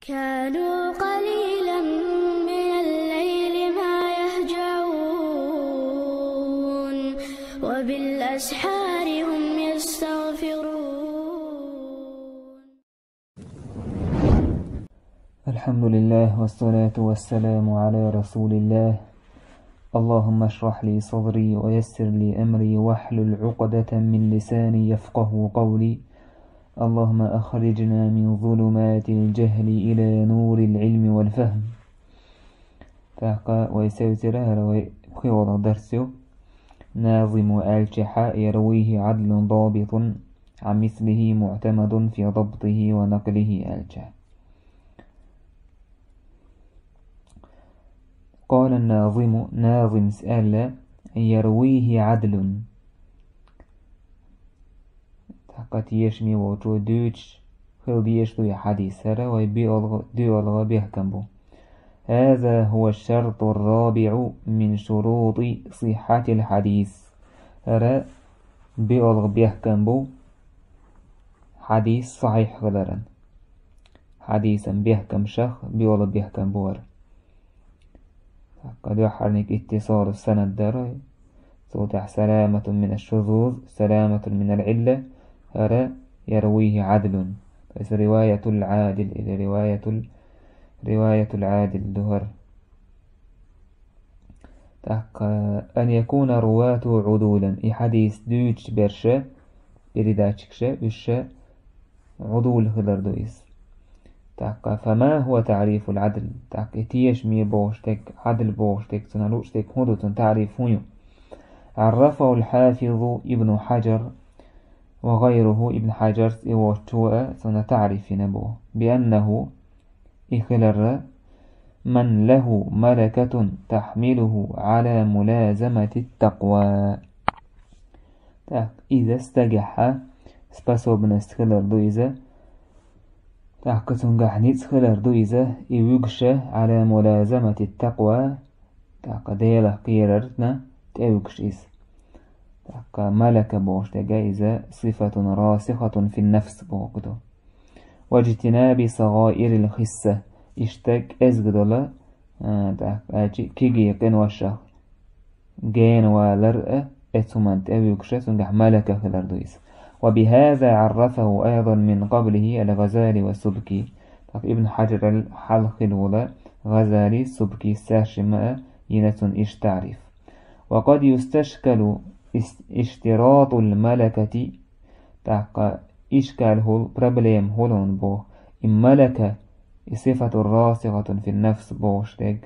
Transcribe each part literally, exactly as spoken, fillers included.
كانوا قليلا من الليل ما يهجعون، وبالأسحار هم يستغفرون. الحمد لله، والصلاة والسلام على رسول الله. اللهم اشرح لي صدري ويسر لي أمري واحلل عقدة من لساني يفقه قولي. اللهم أخرجنا من ظلمات الجهل إلى نور العلم والفهم. ТӀаккха вай севцира хӀара вай пхиола дарс ю. ناظم аьлча хьа يرويه عدل ضابط عن مثله معتمد في ضبطه ونقله аьлча. قال الناظم, назимс аьлла: يرويه عدل. ТӀаккха тешаме волчо дуьйцуш хила дезаш ду и хьадис, хӀара вай биолгӀа, дуьолгӀа бехкам бу. هذا هو الشرط الرابع من شروط صحة الحديث. ХӀара биолгӀа бехкам бу хьадис сахьихь хиларан. Хьадисан бехкамашех биолгӀа бехкам бу хӀара. ТӀаккха дуьххьарниг اتصال السند дар, цул тӀехьа سلامة من الشذوذ, سلامة من العلة, хӀара يرويه عدل. То есть رواية العادل или رواية ال-, رواية العادل ду хӀара. ТӀаккха أن يكون رواته عدولا, и хьадис дуьйцуш берш, передатчикаш, уьш عدول хилар ду иза. ТӀаккха فما هو تعريف العدل? ТӀаккха и тешаме бохуш дерг, Ӏадл бохуш дерг, цунах лууш дерг хӀун ду, цунна таӀриф хӀун ю? عرفه الحافظ ابن حجر وغيره, Ибн Хьаджарс и воцчо а цунна таӀриф йина боху. بأنه, и хиларра, من له ملكة تحمله على ملازمة التقوى. ТӀаккха иза стагехьа способность хилар ду иза. ТӀаккха цунгахь ницкъ хилар ду иза, и вуьгуша على ملازمة التقوى, тӀаккха Делах кхерарна тӀевуьгуш иза. ТӀаккха ملكة бохуш дерг иза صفة راسخة في النفس бохург ду. واجتناب صغائر الخسة, иштта кӀезиг долу, а, тӀаккха аьлча кегий къиношах гена валар а, эцу хӀуманна тӀевуьгуша, цунгахь ملكة хилар ду иза. وبهذا عرفه أيضا من قبله الغزالي والسبكي. ТӀаккха Ибн Хьаджарал хьалха хилла волу ГӀазали, Субки, цаьршимма а йина цунна иштта таӀриф. وقد يستشكل اشتراط الملكة, тӀаккха ишкал хӀула, проблема хӀула хьуна боху, и ملكة, и صفة راسخة في النفس бохуш дерг,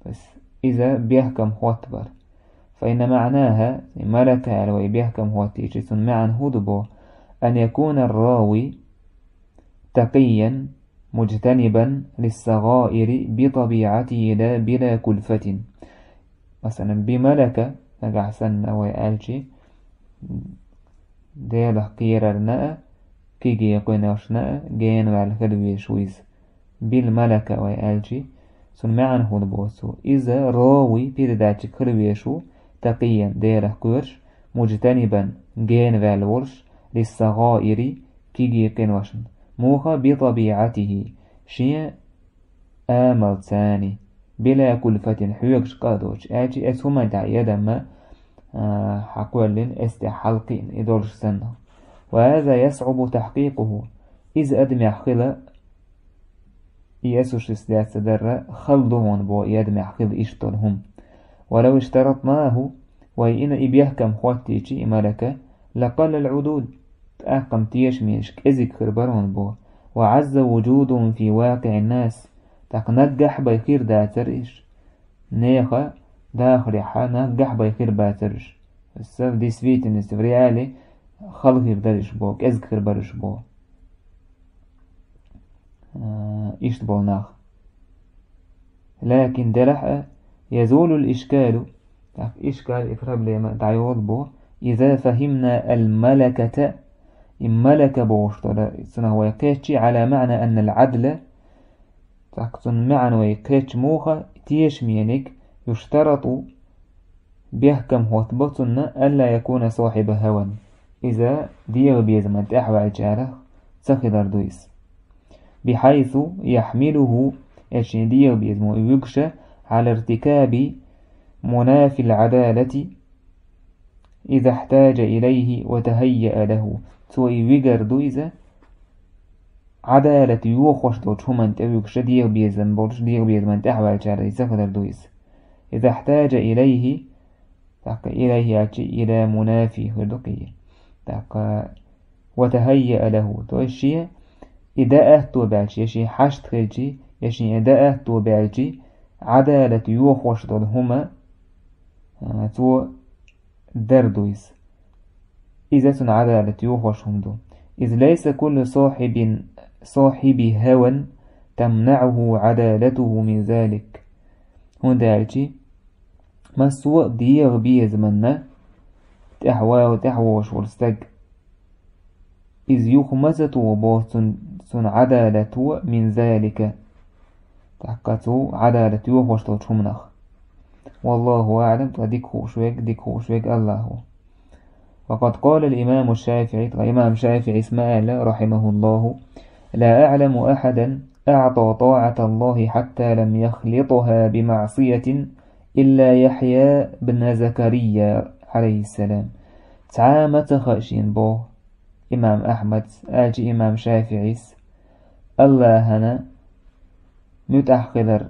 то есть иза бехкам хӀоттабар. فإن معناها, и ملكة аьлла вай бехкам хӀоттийча, цунна маьӀна хӀун ду боху: أن يكون الراوي تقيا مجتنبا للصغائر بطبيعته لا بلا كلفة. Масала, بملكة, нагахь санна вай аьлча, Делах кхерарна а, кегий къиношна а гена ваьлла хила везаш ву иза. بالملكة вай аьлча, цунна маьӀна хӀун ду боху? Иза равий, передатчик хила везаш ву, تقيا, Делах кхоьруш, مجتنبا, гена ваьлла волуш, للصغائر, кегий къиношна. Муха? بطبيعته, шен амалца, بلا كلفة, хьоьгуш къа а доцуш. Аьлча, эцу хӀуманна тӀехь и адам, а, хьакхоьллина, эцу тӀехь хьалакхиъна, и долуш санна. وهذا يصعب تحقيقه. Иза адамехь хила, и осуществляться дарра хала ду хьуна боху, и адамехь хила иштта долу хӀума. ولو اشترطناه, вай йина и бехкам хӀоттийча, и ملكة, لقل العدول, тӀаккха-м тешамеш кӀезиг хир бара хьуна боху. وعز وجودهم في واقع الناس, тӀаккха наггахь бен хир дацара уьш. Нехан дахарехь наггахь бен хир бацара уьш. Са в действительности, в реале хала хир дара уьш боху, кӀезиг хир бара уьш боху. А, иштта болу нах. لكن делахь а, يزول الإشكال, тӀаккха ишкал, и проблема дӀайолу боху, إذا فهمنا الملكة, и ملكة бохуш долу, цунах вай кхетча, على معنى أن العدل, тӀаккха цунна маьӀна вай кхетча муха, тешамениг, يشترط, бехкам хӀоттабо цунна, ألا يكون صاحب هوى, иза дегӀан безаман тӀаьхьаваьллачарах ца хилар ду иза. بحيث يحمله, эшшин дегӀа безамо и вуьгуш, على ارتكاب منافي العدالة إذا احتاج إليه وتهيأ له. Цо и вигар ду иза, Ӏадалат йохош долчу хӀуманна тӀе вуьгуш, дегӀа безам болуш, дегӀа безаман тӀехь ваьлчара иза хилар ду иза. إذا احتاج إليه, тӀаккха إليه аьлча, إلى منافي хир ду кхин. ТӀаккха وتهيأ له, то есть шен и дан аьтто баьлча, я шен хьашт хилчи, я шен и дан аьтто баьлчи, Ӏадалат йохош долу хӀума, а, цо дар ду иза. Иза цунна Ӏадалат йохош хӀума ду. إذ ليس كل صاحب صاحب هوى تمنعه عدالته من ذلك. ХӀунда аьлча, массо а дегӀа безаманна тӀехь ва-, тӀехь вогӀуш волу стаг, иза юха ма ца туху боху цун, цунна Ӏадалат ву من ذلك. ТӀаккха цу Ӏадалат йохош долчу хӀуманах. والله أعلم, ткъа дика хууш верг, дика хууш верг АллахӀ ву. وقد قال الإمام الشافعي, ткъа имам ШафиӀис ма аьлла, رحمه الله: لا أعلم أحدا أعطى طاعة الله حتى لم يخلطها بمعصية إلا يحيى بن زكريا عليه السلام. Цхьа а ма ца хаьа шена боху имам Ахьмадс, аьлча имам ШафиӀис, АллахӀана муьтӀахь хилар,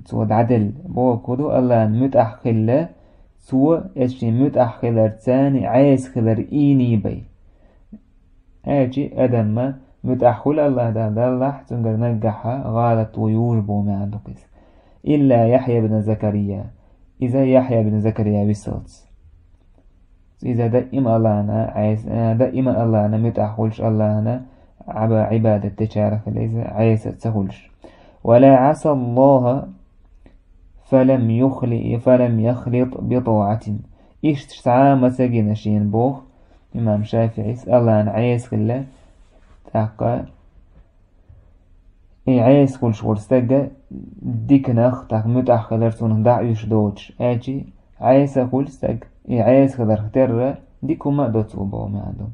цо дӀаделла, бохург ду, АллахӀана муьтӀахь хилла, цо эшшин муьтӀахь хилар царна Ӏеса хилар ийний бай. Аьлча адамма муьтӀахь хуьлу АллахӀ Дала даллахь, цуьнгара наггахьа гӀалат ву южа боху маьӀна ду иза. إلا يحيى بن زكريا. Иза Яхья бин Закария висалц. Иза даима АллахӀана, Ӏеса, даима АллахӀана муьтӀахь хуьлуш, АллахӀана Ӏаба-, Ӏибадат дечарах хилла иза, Ӏеса ца хуьлуш. ولا عصى الله فلم يخل-، فلم يخلط بطاعة. Иштта цхьа а ма ца гина шена боху имам ШафиӀис, АллахӀана Ӏеса хилла, тӀаккха и Ӏеса хуьлуш волу стаг диканах, тӀаккха муьтӀахь хилар цунах дӀа а уьш доцуш, аьлча Ӏеса хуьлу стаг, и Ӏеса хиларх терра дика хӀума а до цо боху маьӀна ду.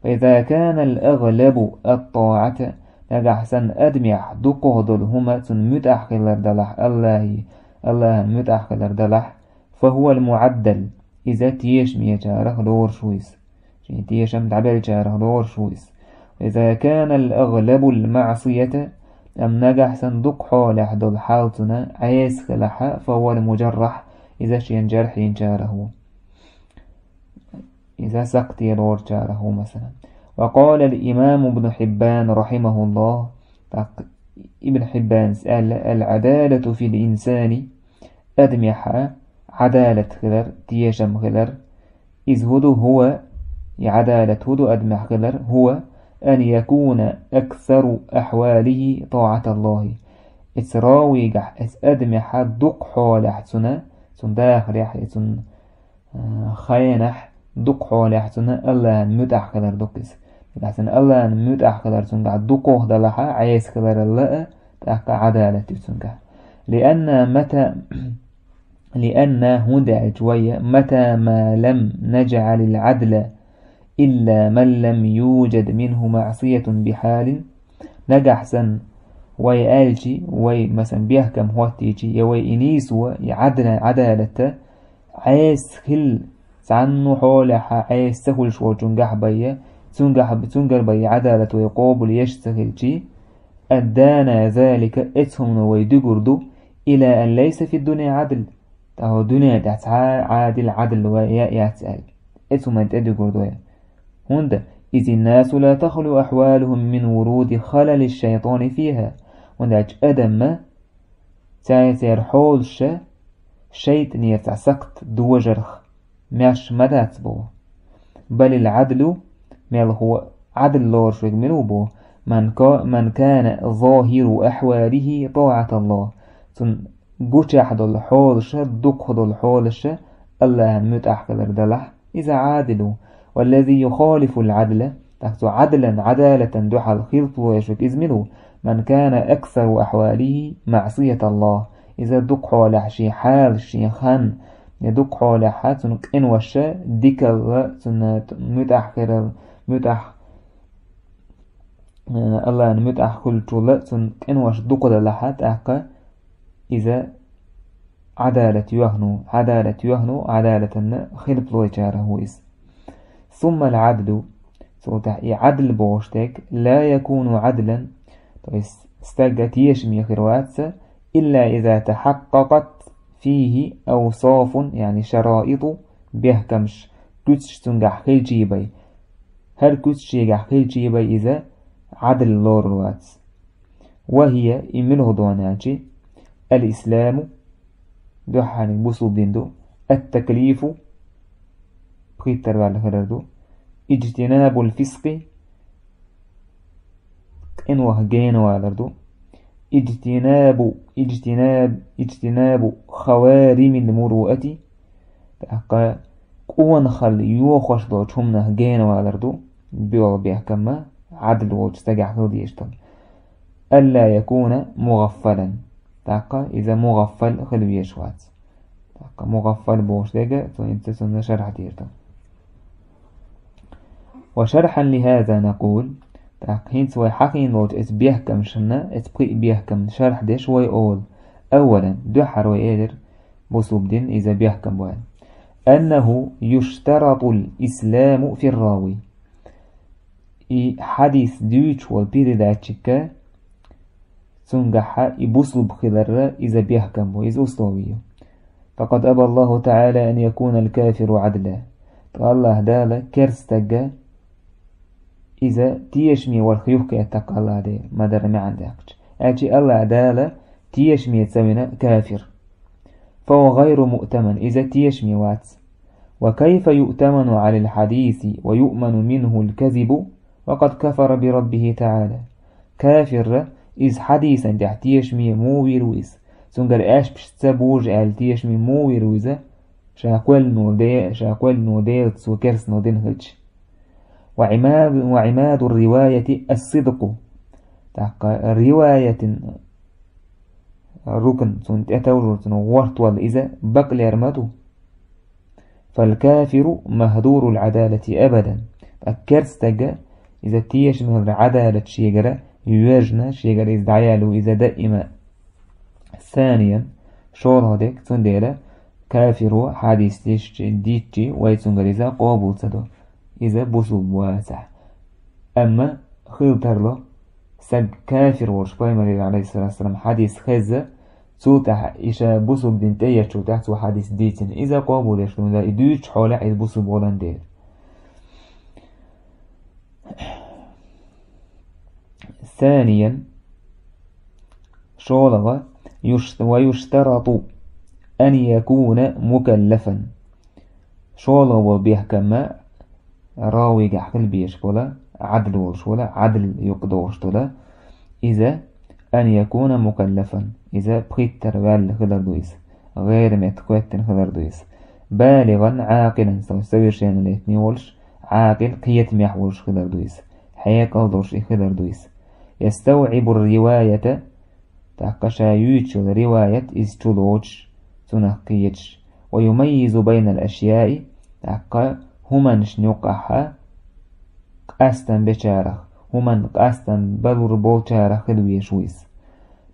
فإذا كان الأغلب الطاعة, нагахь санна адамехь дукхах долу хӀума цунна муьтӀахь хилар далахь, АллахӀи, АллахӀана муьтӀахь хилар далахь, فهو المعدل, иза тешамечарах лоруш ву иза. Шен тешам дӀабеллачарах лоруш ву иза. وإذا كان الأغلب المعصية, амма нагахь санна дукха хьолехь долу хьал цунна Ӏеса хилахь, فهو المجرح, иза шена жархьийначарах ву. Иза сакхте лоручарах ву, масала. وقال الإمام ابن حبان رحمه الله, тӀаккха Ибн Хьиббанас аьлла: العدالة في الإنسان, адамехь Ӏадалат хилар, тешам хилар, иза хӀун ду, هو, и Ӏадалат хӀун ду адамехь хилар, هو أن يكون أكثر أحواله طاعة الله. Эца равигахь, эца адамехь дукха хьолехь цунна, цунна дахарехь, я цунна, а, хенахь дукха хьолехь цунна АллахӀана муьтӀахь хилар ду иза. Нагахь санна АллахӀана муьтӀахь хилар цуьнгахь дукхах далахь, Ӏеса хиларал а, тӀаккха Ӏадалат ю цуьнгахь. لأن متى لأن, хӀунда аьлча вай, متى ما لم نجعل العدل إلا من لم يوجد منه معصية بحال. Нагахь санна вай аьлчи, вай, масалан, бехкам хӀоттийчи, я вай и нийсо, и Ӏадла-, Ӏадалата Ӏеса хилла, цхьанна хьолехь Ӏеса ца хуьлуш волчуьнгахь бай, цуьнгахь, цуьнгара бай Ӏадалат вай къобал еш ца хилчи, أدانا ذلك, эцу хӀумано вай дуьгур ду, إلى أن ليس في الدنيا عدل, тӀаккха дуьнен тӀехь цхьа а Ӏадил, Ӏадл вай яц аьлла. Эцу хӀуманна тӀе дуьгур ду вай. ХӀунда, إذ الناس لا تخلو أحوالهم من ورود خلل الشيطان فيها. ХӀунда аьлча адамма цаьрцеран хьолаша шайтӀанера цхьа сакхт дожарх маьрша ма дац боху. بل العدل, мелхо Ӏадл лоруш верг мила ву боху, من كا-, من كان ظاهر أحواله طاعة الله. Цуьнан гучехь долу хьолаша, дукхах долу хьолаша АллахӀана муьтӀахь хилар далахь, иза Ӏадил ву. والذي يخالف العدل, тӀаккха цу Ӏадлан, Ӏадалатан дуьхьал хилпало еш верг иза мила ву? من كان أكثر أحواله معصية الله. Иза дукха хьолехь шен хьалаш, шен хан, я дукха хьолехь цуьнан къиноша дикалла, цуьнан муьтӀахь хиларал, муьтӀахь Аллахьна муьтӀахь хуьлучул цун къинош дукха далахь, тӀаккха иза Ӏадалат йоьхну, Ӏадалат йоьхну, Ӏадалатанна хилпалойчарах ву иза. Сумма аль-Ӏадлу, цул тӀехь и Ӏадл бохуш дерг, ла якуну Ӏадлан, то есть стага тешаме хир вац, илла иза тахьаккъакъат фийхи авсафун, яъни шараиту, бехкамаш, куьцаш цунгахь хилчий бен. ХӀара куьцаш шегахь хилчий бен иза Ӏадл лорур вац. Ва хӀия, и муьлха ду аьлча, аль-исламу, дуьххьарниг бусулба дин ду, ат-таклифу, пхийттара ваьлла хилар ду, иджтинабуль фискъи, къинойх генавалар ду, иджтинабу, иджтинаб, иджтинабу хаваримиль муруати, тӀаккха къонахалла йохош долчу хӀуманах генавалар ду, боьлху бехкамма, Ӏадл волчу стагехь хила дезаш долу. Алла якуна мугӀаффалан. ТӀаккха иза мугӀаффал хила везаш вац. ТӀаккха мугӀаффал бохуш дерг, цунна, цунна шархь дийр ду. Ва шархьан ли хаза накъул, тӀаккха хӀинца вай хьахийна долчу эцу бехкамашна, эцу пхи бехкамна шархь деш вай олу. Аввалан, дуьххьара вай элира, бусулба дин иза бехкам бу аьлла. Аннаху юштаратул исламу фир-рави. И хьадис дуьйцуш волу передатчика, цунгахьа и бусулба хиларра иза бехкам бу, иза условие ю. Факъад аба Аллаху таӀала ан якуна аль-кафиру Ӏадла. Ткъа Аллахь Дала керстага иза тешаме варх юхкхетта кхалладе, ма-дарра маьӀна даьккхича. Аьлча Аллахь Дала тешаме ца вина кафир. Фа хува гӀайру муътаман, иза тешаме вац. Ва кайфа юътаману Ӏалал хьадиси ва юъману минхул казибу ва къад кафара би Раббихи таӀала? Кафирра иза хьадисан тӀехь тешаме муха вийр ву иза? Цуьнгара аьшпаш ца бужу аьлла тешаме муха вийр ву иза? Ша кхоьллина де-, ша кхоьллина Делаца цо керстанал дина хилча. Ва Ӏимаду, ва Ӏимаду риваяти ас-сидкъу. ТӀаккха риваятин рукн, цунна тӀетовжур, цунна гӀортор иза бакълер ма ду. Фал-кафиру махдурул Ӏадалати абадан. Ткъа керстага иза тешаме хилар Ӏадалат шегара йоьжна, шегара иза дӀаяьлла ву иза даима. Саниян, шолгӀа дерг, цундела кафиро хьадис дичи, дичи, вай цуьнгара иза къобал ца до. Иза бусулба вацахь. Амма хила тарло, стаг кафир волуш пайхамарера, алейхиссалату вассалам, хьадис хезза, цул тӀаьхьа и ша бусулба дин тӀеэцчул тӀаьхьа цо хьадис дийцина. Иза къобал деш ду, и дуьйцучу хьолехь иза бусулба волан дела. Саниян, шолгӀа, юш-, ва юштарату ан якуна мукаллафан. ШолгӀа волу бехкамма равигахь хила безаш бола, Ӏадл волуш вола, Ӏадл юкъа догӀуш дола, иза ан якуна мукаллафан, иза пхийттара ваьлла хилар ду иза, гӀайра метта хӀоьттина хилар ду иза. БалигӀан Ӏакъилан, со-, совершеннолетний волуш, Ӏакъил кхетамехь волуш хилар ду иза, хьекъал долуш и хилар ду иза. ЯставӀибур риваята, тӀаккха ша юьйцуш йолу риваят иза чулоцуш, цунах кхеташ, ва юмаййизу байнал ашъяи, тӀаккха хӀуманашна юккъахьа къастам бечарах, хӀуманна къастам балур болчарах хила везаш ву иза.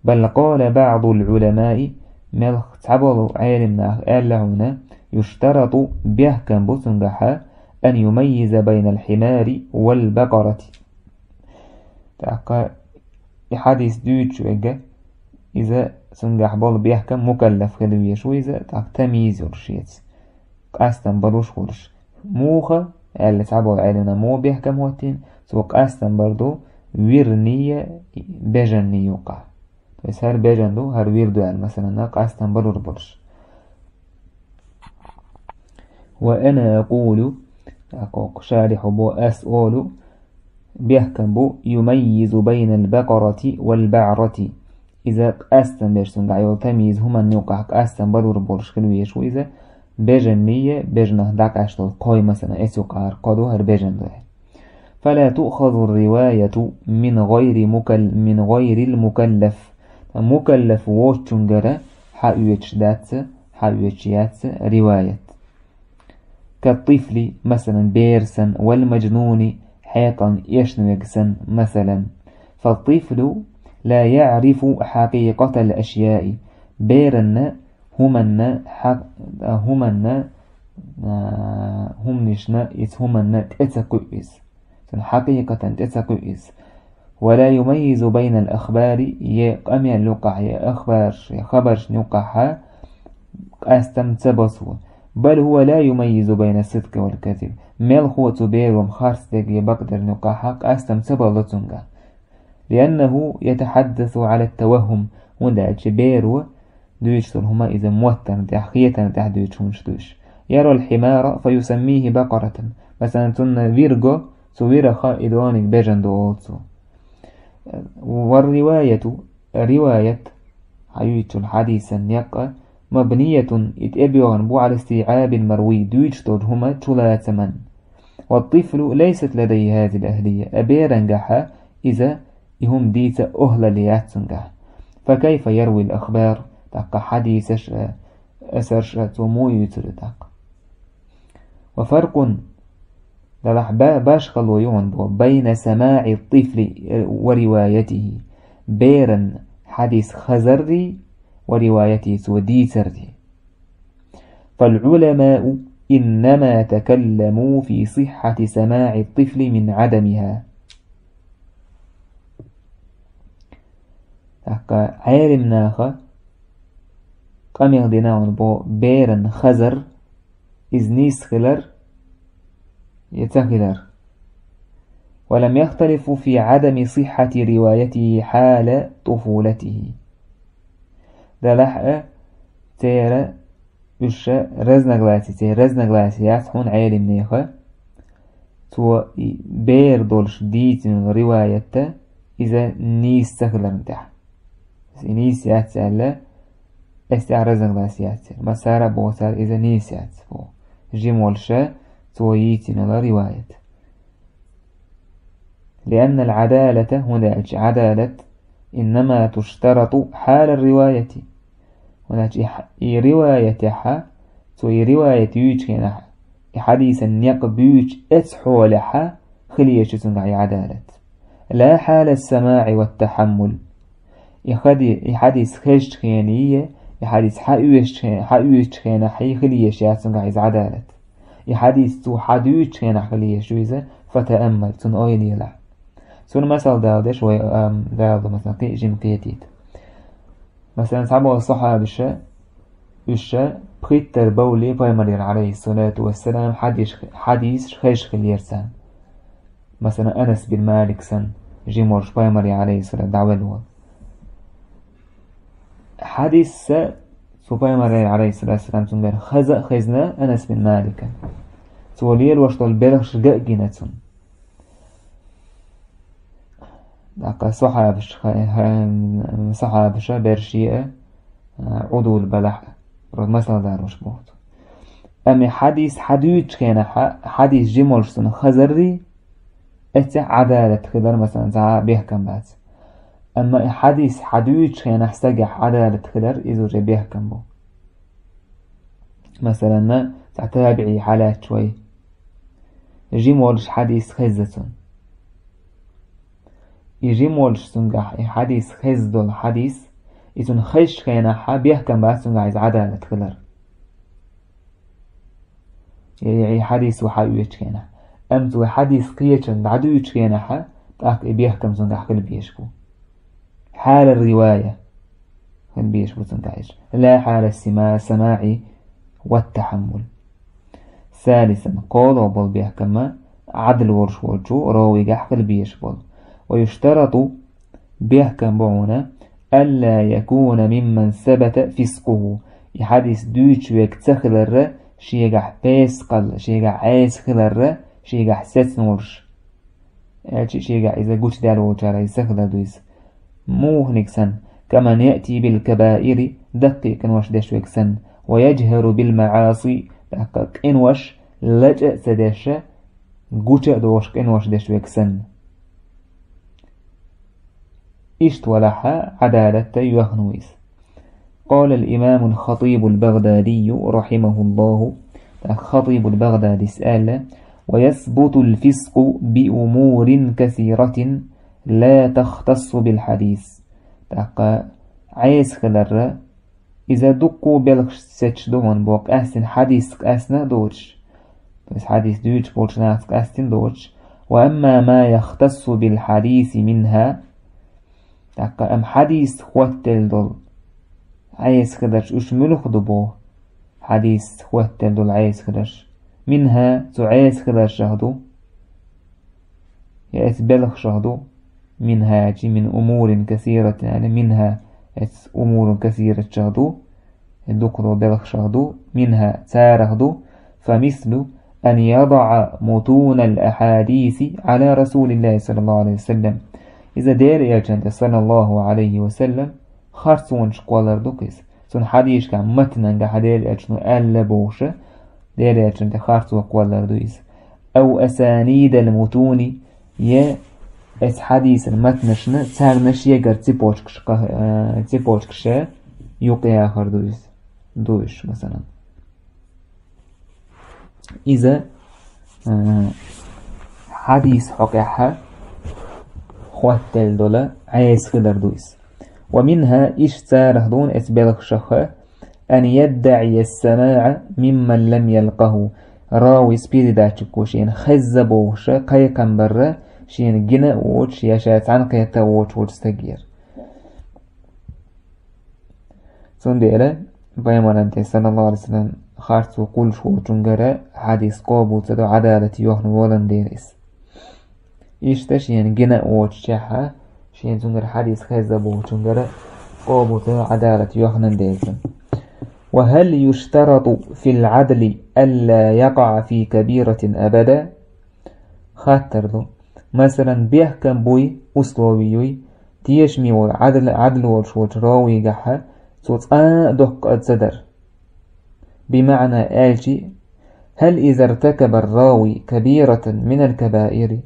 Бал къала баъдул Ӏуламаи, мелх цхьаболу Ӏелимнаха аьлла хьуна, юштарату, бехкам бу цуьнгахьа, ан юмаййиза байнал хьимари вал бакъарати. ТӀаккха и хьадис дуьйцуш верг, иза цуьнгахь болу бехкам мукаллаф хила везаш ву иза, тӀаккха тамйиз йолуш шеца. Къастам балуш волуш. Муха, аьлла цхьаболу Ӏелимна муха бехкам хӀоттийна, цо къастам бар ду вирний, бежанний юккъахь. То есть хӀара бежан ду, хӀара вир ду аьлла, масалан, къастам балур болуш. Ва ана акъулу, тӀаккха шарихьо бо, ас олу, бехкам бу, юмаййизу байнал бакъарати вал баърати. Иза къастам беш цуьнгахь йолу тамйиз хӀуманна юккъахь къастам балур болуш хила везаш ву иза, бежанний, бежанах дӀакъаьсталу кхой, масалан, эцу къара кхо ду, хӀара бежан ду. Фала туъхазу риваяту мин гӀайри мукал-, мин гӀайрил мукаллаф. Мукаллаф воцучуьнгара хьаоьцуш дац, хьаоьцуш яц риваят. Кат-тифли, масалан, бер санна, вал мажнуни, хьекъална эшна верг санна, масалан. فالطفل لا يعرف حقيقة الأشياء. Беранна хӀуманна хьакъ-, хӀуманна, а, хӀуманишна, иза хӀуманна тӀе ца кхуьу иза. Цун хьакъикъатан тӀе ца кхуьу иза. ولا يميز بين الأخبار, е къамел юкъахь, е ахбарш, е хабаршна юкъахь къастам ца бо цо. بل هو لا يميز بين الصدق والكذب. Мелхо цу беро-м харцдерг е бакъдерг юкъахь къастам ца бало цуьнга. لأنه يتحدث على التوهم, хӀунда аьлча беро дуьйцуш долу хӀума иза моттарна тӀехь, хетарна тӀехь дуьйцуш хӀуманаш ду уьш. يرى الحمار فيسميه بقرة. Масалан, цунна вир го, цу вирах и дониг бежан ду олу цо. والرواية, риваят, хьаюьйцучу хьадисан некъ, مبنية, и тӀебоьгӀна бу على استيعاب المروي, дуьйцуш долчу хӀуман чулацаман. والطفل ليست لديه هذه الأهلية, а берангахь иза и хӀума дийца охӀлалла яц цуьнгахь. فكيف يروي الأخبار, тӀаккха хьадисаш а, асарш а цо муха юьйцур ю тӀаккха? وفرق, делахь ба-, башхало ю хьуна боху, بين سماع الطفل وروايته, беран хьадис хазаррий, وروايته, цо дийцаррий. فالعلماء إنما تكلموا في صحة سماع الطفل من عدمها. ТӀаккха Ӏелим наха къамел дина хьуна бо беран хазар, иза нийса хилар я ца хилар. ولم يختلفوا في عدم صحة روايته حال طفولته. Делахь а церан уьш разногласи, церан разногласи яц хьуна Ӏелимнеха, цо и бер долуш дийцина риваятта иза нийса ца хиларна тӀехь. И нийса яц аьлла, эс тӀехь разногласи яц аьлла. Массара а боху цара иза нийса яц боху. Жима волуша цо йийцина йолу риваят. لأن العدالة, хӀунда аьлча Ӏадалат, إنما تشترط حال الرواية. ХӀунда аьлча и хьа-, и риваятехьа, цо и риваят юьйцучу хенахь, и хьадисан некъ буьйцу эцу хьолехьа хила еза цуьнгахь и Ӏадалат. لا حال السماع والتحمل. И хади-, и хьадис хезчу хенахь, и хьадис хьаоьцучу хе-, хьаоьцучу хенахь хила еза яц цуьнгахь иза Ӏадалат. И хьадис цо хьадуьйцучу хенахь хила еза ю иза, فتأمل, цунна ойла елахь. Цунна масал дала деш вай, ам, дала ду, масалан, кхин а жима кхетийта. Масалан, цхьаболу сахьабаша, уьш ша пхийттара бовлий пайхамарера, Ӏалайхиссалату вассалам, хьадиш-, хьадисаш хезаш хилла яра царна. Масалан, Анас бин Малик санна, жима волуш пайхамаре, Ӏалайхиссалам, дӀавелла волу. Хьадисса цу пайхамарера, Ӏалайхиссалату вассалам, цуьнгара хаза а хезна Анас бин Малика. Цо лелош долу белхаш га а гина цунна. ТӀаккха сахьабаш, ха-, ха-, сахьабаша берш е а, а, Ӏудул балахь а, просто масал далош боху цо. Амма хьадис хьадуьйцучу хенахь, хьадис жима волуш цунна хазаррий, эццехь Ӏадалат хилар, масалан, цхьа а бехкам бац. Амма и хьадис хьадуьйцучу хенахь стагехь Ӏадалат хилар, иза уже бехкам бу. Масалан, цхьа табиӀий хьалаьтташ вай. Жима волуш хьадис хезна цунна. И жима волуш цуьнгахь и хьадис хезна долу хьадис, и цунна хезчу хенахь бехкам бац цуьнгахь иза Ӏадалат хилар. И, и хьадис ву хьаоьцучу хенахь. Амма цо хьадис кхечарна дӀадуьйцучу хенахь, тӀаккха и бехкам цуьнгахь хила безаш бу. حال الرواية. Хила безаш бу цуьнгахь иза. لا حال السما-، السماع والتحمل. ثالثا, кхоалгӀа болу бехкам, Ӏадл волуш волчу ровигахь хила безаш болу. ويشترط, бехкам бу хьуна, ألا يكون ممن ثبت فسقه. И хьадис дуьйцуш верг ца хиларра, шегахь песакъалла, шегахь Ӏеса хиларра, шегахь сецна волуш. Аьлча шегахь иза гучудаьлла волчара иза ца хилар ду иза. Муханиг санна, كمن يأتي بالكبائر, даккхий къинош деш верг санна, ويجهر بالمعاصي, тӀаккха къинош лачкъа а ца деш, гуча а дохуш къинош деш верг санна. Иштта валахь, Ӏадалатта йоьхна ву иза. قال الإمام الخطيب البغدادي رحمه الله, тӀаккха Хатибул Багъдадис аьлла: ويثبت الفسق بأمور كثيرة, لا تختص بالحديث. ТӀаккха Ӏеса хиларра, иза дуккха белхаш сецаш ду хьона боху, къаьстина хьадисца къаьстина а доцуш. То есть хьадис дуьйцуш болчу нахаца къаьстина доцуш. وأما ما يختص بالحديث منها. ТӀаккха амма хьадисца хоттаделла долу Ӏеса хиларш уьш муьлха ду боху? Хьадисца хоттаделла долу Ӏеса хиларш. منها, цу Ӏеса хиларшах ду. Я эца белхашах ду. منها чи من أمور كثيرة, яъни منها, эца أمور كثيرة чах ду. Э, дукха долу белхашах ду. منها, царах ду. فمثل أن يضع متون الأحاديث على رسول الله صلى الله عليه وسلم. Иза Делан Элчанна тӀе, саллаллаху алейхи ва саллам, харцонаш кхоллар ду-кх иза. Цунна хьадийшкахь матнангахь Делан Элчано аьлла бохуша, Делан Элчанна тӀе харцо кхоллар ду иза. أو أسانيد المتون, я эца хьадисан матнашна, царна шегара цепочкаш кха-, э, цепочкаша юкъаяхар ду иза. Ду уьш, масалан. Иза, э, хьадис хьокъехьа хоттаделла долу Ӏеса хилар ду иза. ومنها, иштта царах дуна эца белхашаха, أن يدعي السماع ممن لم يلقه. Равис передатчико шена хезна бохуша кхайкхам барра, шена гина а воцуш, я ша цхьаьна кхетта а воцуш волчу стагера. Цундела Пайхамаран тӀе, саллаллаху алейхи ва саллям, харцо кхуллуш волчунгара хьадис къобал ца до, Ӏадалат йохна волан дела иза. Иштта шена гина а воцучехьа, шена цунгара хьадис хезна бохучунгара къобал ца до, Ӏадалат йохна дела. وهل يشترط في العدل ألا يقع في كبيرة أبدا؟ Хаттар ду. Масалан, бехкам буй, услови юй, тешаме волу Ӏадл-, Ӏадл волуш волчу равигахьа цо цкъа а доккха къа ца дара. БимаӀна аьлчи, هل إذا ارتكب الراوي كبيرة من الكبائر.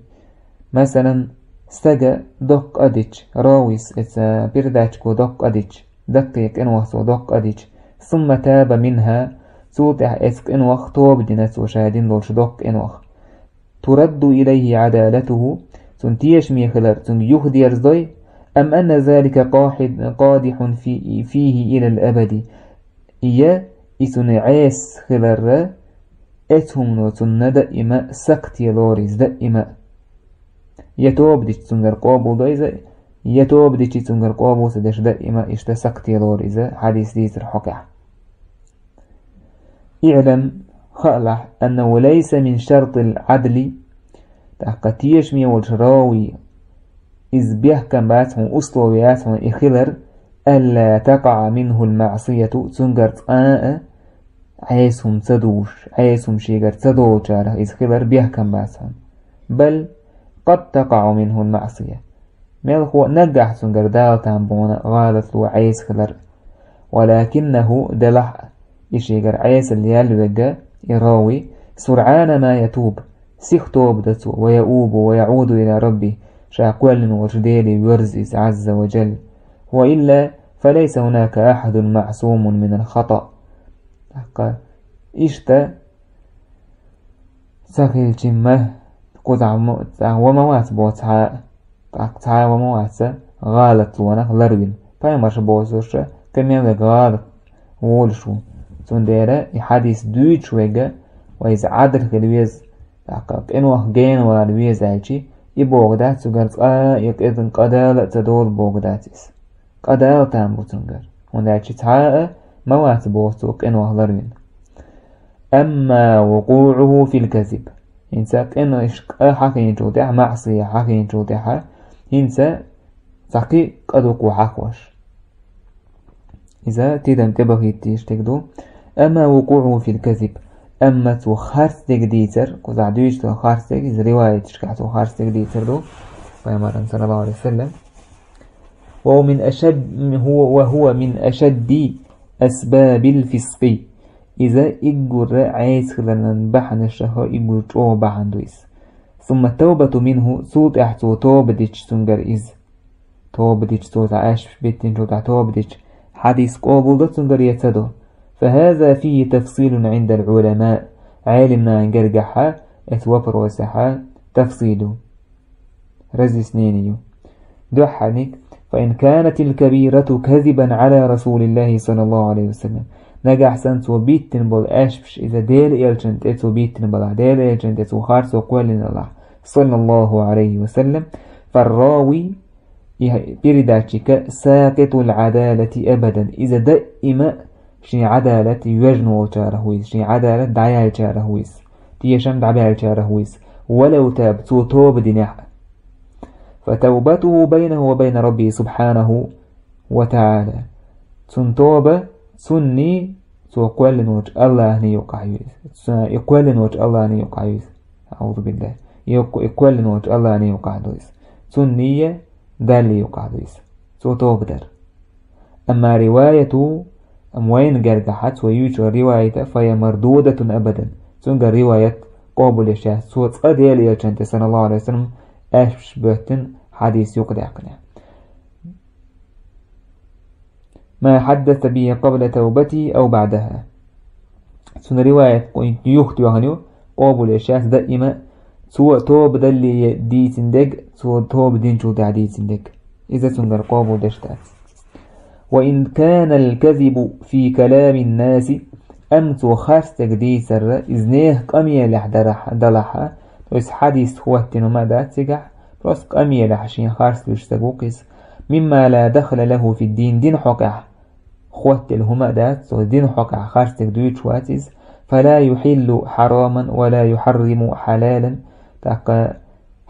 Масалан, стага доккха къа дича, равис, эца передатчико доккха къа дича, даккхий къинойх цо доккха къа дича, ثم تاب منها, цул тӀаьхьа эца къинойх тоба дина цо ша дина долчу доккха къинойх. ترد إليه عدالته, цунна тешаме хилар цуьнга юхадерзадой, أم أن ذلك قاحد-, قادح في-, فيه إلى الأبد. Я и цуьнан Ӏеса хиларра, эцу хӀумано цунна даима сакхте лору иза, даима. Я тоба дича цуьнгара къобал до иза, я тоба дича цуьнгара къобал ца деш, даима иштта сакхте лору иза, хьадис дийцар хьокъехь. اعلم, хаалахь, أنه ليس من شرط العدل, тӀаккха тешаме волчу равий, иза бехкам бац хьуна, услови яц хьуна и хилар, ألا تقع منه المعصية, цуьнгара цкъа а Ӏеса хӀума ца дузуш, Ӏеса хӀума шегара ца долучарах иза хилар бехкам бац хьуна. بل قد تقع منه المعصية. Мелхо а наггахь цуьнгара Дала там бохьана гӀалатло, Ӏеса хилар. ولكنه, делахь а, и шегара Ӏесалла яьлла верг, и равий, سرعان ما يتوب, сиха тоба до цо, ويؤوب ويعود إلى ربه, ша кхоьллина волчу Деле воьрзу иза, عز وجل. وإلا فليس هناك أحد معصوم من الخطأ. ТӀаккха иштта ца хилчи ма, кхузахь ма, цхьа ва ма вац боху цхьа а, тӀаккха цхьа а ва ма вац гӀалатлонах ларвина. Пайхамарша бохуш, кхин мел верг гӀалат волуш ву. Цундела и хьадис дуьйцуш верг, вай иза Ӏадал хила веза, тӀаккха къинойх гена вала веза аьлчи, и боху дац цуьнгара цкъа а и къизан къа Дала а ца долу боху дац иза. Къа Дала там бу цуьнгара, хӀунда аьлча цхьа а ма вац боху цо къинойх ларвина. أما وقوعه في الكذب. ХӀинца къинойх къа хьахийначул тӀаьхьа, маӀсия хьахийначул тӀаьхьа, хӀинца цхьа кхин къа дукха хьахош. Иза тидам тӀебахийта дийш тиг ду. أما وقوعه في الكذب. Амма цо харцдерг дийцар, кхузахь дуьйцу харцдерг, иза риваяташкахь цо харцдерг дийцар ду, Пайхамаран, саллаллаху алейхи ва саллям. وهو من أشد، هو، وهو من أشد أسباب الفسق. Иза уггар Ӏеса хиларан бахьанашах уггар чӀогӀа бахьана ду иза. ثم التوبة منه, цул тӀаьхьа цо тоба дича цуьнгара иза. Тоба дича цо, цхьа аьшпаш биттинчул тӀаьхьа тоба дича, хьадис къобал до цуьнгара я ца до. فهذا فيه تفصيل عند العلماء. Ӏелимнан гергахьа, эцу вопросехьа тафсил ю. Разъяснение ю. Дуьххьарниг: فإن كانت الكبيرة كذبا على رسول الله صلى الله عليه وسلم. Нагахь санна цо биттина болу аьшпаш иза Делан элчанна тӀе цо биттина балахь, Делан элчанна тӀе цо харцо кхоьллина балахь, صلى الله عليه وسلم, فالراوي, и передатчик, ساقط العدالة أبدا. Иза даима шен Ӏадалат йоьжна волчарах ву иза, шен Ӏадалат дӀаяьллачарах ву иза, тешам дӀабаьллачарах ву иза. ولو تاب, цо тоба динехь а. فتوبته بينه وبين ربه سبحانه وتعالى. Цуьнан тоба цунний, цо кхоьллина волчу АллахӀний юкъахь ю иза. Цо, и кхоьллина волчу АллахӀний юкъахь ю иза. أعوذ بالله. И, и кхоьллина волчу АллахӀний юкъахь ду иза. Цунний, Даллий юкъахь ду иза, цо тоба дар. أما روايته, амма вайна гергахь цо юьйцуш йолу риваят, فهي مردودة أبدا. Цуьнгара риваят къобалъеш яц, цо цкъа Делан элчанна тӀе, صلى الله عليه وسلم, аьшпаш боьттина хьадис юкъадаьккхинехь. ما حدث به قبل توبته أو بعدها. Цуьнан риваят юхатоьхна ю, къобалъеш яц даима, цо тоба далле дийцина дерг, цо тоба динчул тӀаьхьа дийцина дерг. Иза цуьнгара къобалдеш дац. وإن كان الكذب في كلام الناس, амма цо харц дерг дийцар, иза нехан къамелехь дарахь, далахь, то есть хьадис хӀоттийна ма дац цигахь, просто къамелехь шен харц луьйш стаг ву-кх иза. مما لا دخل له في الدين, дин хьокъехь хӀоттийна хӀума а дац, цо дин хьокъехь харц дерг дуьйцуш вац иза. فلا يحل حراما ولا يحرم حلالا. ТӀаккха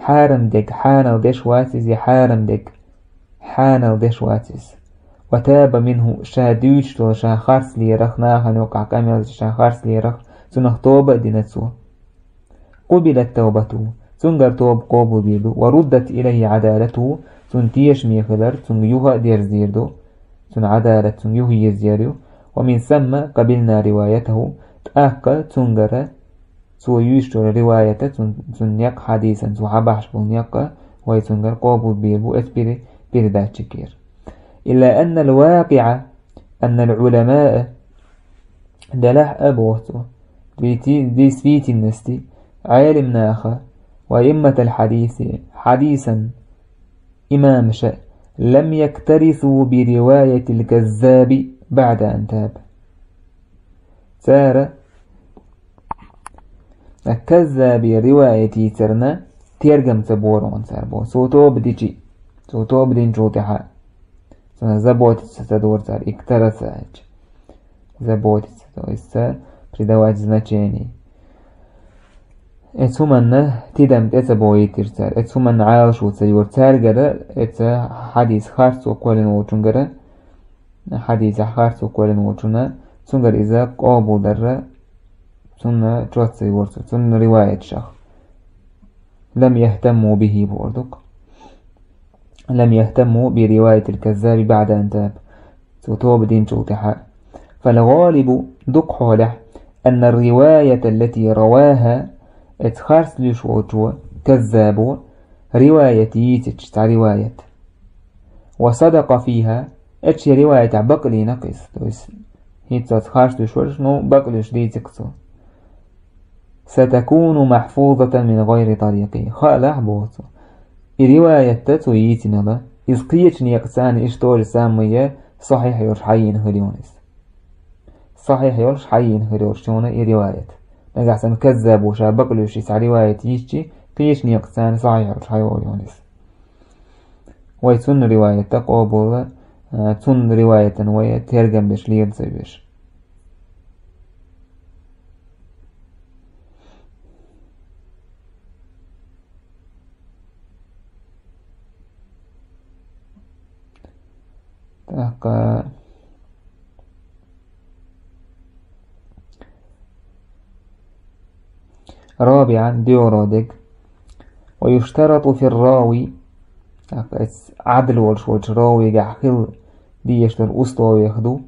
хьарам дерг хьанал деш вац иза, я хьарам дерг хьанал деш вац иза. وتاب منه, ша дуьйцуш долу, ша харцлерах, нахана юкъахь къамел ша харцлерах, цунах тоба а дина цо. قبلت توبته, цуьнгара тоба къобалбийр ду, وردت إليه عدالته, цуьнан тешаме хилар цуьнга юха а дерзийр ду, цуьнан Ӏадалат цуьнга юха йирзийр ю. ومن ثم قبلنا روايته, тӀаккха цуьнгара, цо юьйцуш йолу риваят, цуьнан, цуьнан некъ, хьадисан цо хьабахьаш болу некъ, вай цуьнгара къобалбийр бу эцу пере-, передатчикера. إلا أن الواقع أن العلماء, делахь а боху цо, действи-, действительности, Ӏелам наха, وأئمة الحديث, хьадисан имамаша, لم يكترثوا برواية الكذاب بعد أن تاب. Цара Каззабе риваят йийцарна тергам ца бора хьуна цара боху. Цо тоба дичи, цо тоба динчул тӀаьхьа. Цунах заботиться ца дора цара, иктараса аьлча. Заботиться, то есть ца придавать значение. Эцу хӀуманна тидам тӀе ца бойийтира цара. Эцу хӀуманна Ӏалашо ца йора цаьргара, эца хьадис харцо кхоьллина волчунгара, хьадисехь харцо кхоьллина волчунна, цуьнгара иза къобалдарра, цунна чот ца йора цо, цунна риваяташах. لم يهتموا به бохург ду-кх. لم يهتموا برواية الكذاب بعد أن تاب. Цо тоба динчул тӀаьхьа. فالغالب, дукха хьолехь, أن الرواية التي رواها, эца харц луьйш волчо, каззабо, риваят йийцича цхьа риваят. وصدق فيها, эцу шен риваятехь бакълийна-кх иза. То есть, хӀинца оцу харц луьйш волуш, ну, бакълуьйш дийци-кх цо. ستكون محفوظة من غير طريق. Хаалахь, боху цо, и риваят цо йийцинарг, иза кхечу некъаца а иштта то же самое сахьихь йолуш хьайийна хир ю хьуна иза. Сахьихь йолуш хьайийна хир йолуш ю хьуна и риваят. Нагахь санна каззабо ша бакълуьйш и цхьа риваят йийцича, кхечу некъаца а сахьихь йолуш хьайогӀу хьуна иза. Вай цунна риваят къобалъян, а, цунна риваятан вай тергам деш лела ца везаш. ТӀаккха رابعا, доьалгӀа дерг. ويشترط في الراوي, тӀаккха эца Ӏадл волуш волчу ровигахь хила дезаш долу условиех ду,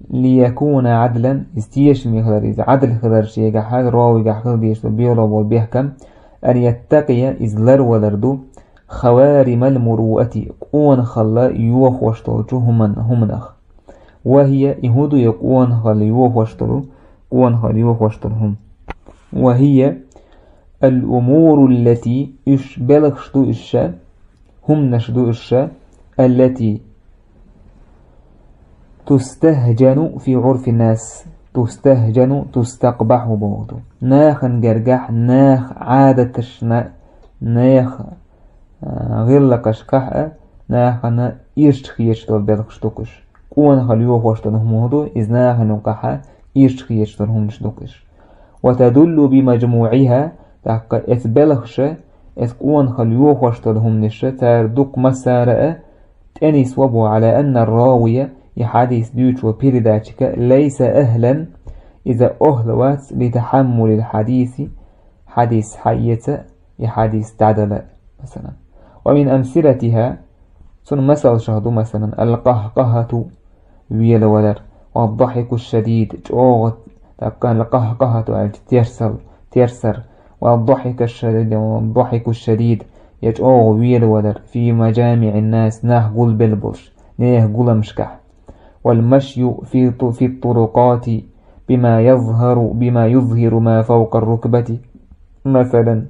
ليكون عدلا, иза тешаме хилар, иза Ӏадл хилар шегахь, ровигахь хила дезаш долу доьалгӀа болу бехкам, أن يتقي, иза ларвалар ду, خوارم المروءة, къонахалла йохош долчу хӀуман-, хӀуманах. وهي, и хӀун ду и къонахалла йохош долу, къонахалла йохош долу хӀума? وهي الأمور التي, уьш белхаш ду уьш ша, хӀуманаш ду уьш, التي تستهجن في عرف الناس, تستهجن تستقبح боху ду. Нахана гергахь, нах Ӏадаташна, нах, а, гӀиллакхашкахь а, нахана ирча хеташ долу белхаш ду-кх уьш. Къонахалла йохош долу хӀума ду, иза нахана юкъахь ирча хеташ долу хӀуманаш ду-кх уьш. وتدل بمجموعها, тӀаккха эца белхаша, эца къонахалла йохош долу хӀуманаша, цара дукха массара а тӀенисво бу, على أن الراوي, и хьадис дуьйцучо, передатчика, ليس أهلا, иза охьла вац, لتحمل الحديث, хьадис схьаэца, и хьадис дӀадала, масалан. ومن أمثلتها, цунна масалшах ду, масалан, القهقهة, велавалар, والضحك الشديد, чӀогӀа, тӀаккха القهقهة аьлча терсал, терсар, والضحك الشديد, والضحك الشديد, я чӀогӀа велавалар, في مجامع الناس, нах гулбелла болуш, нехан гуламашкахь. والمشي في ط-, في الطرقات بما يظهر، بما يظهر ما فوق الركبة. Масалан,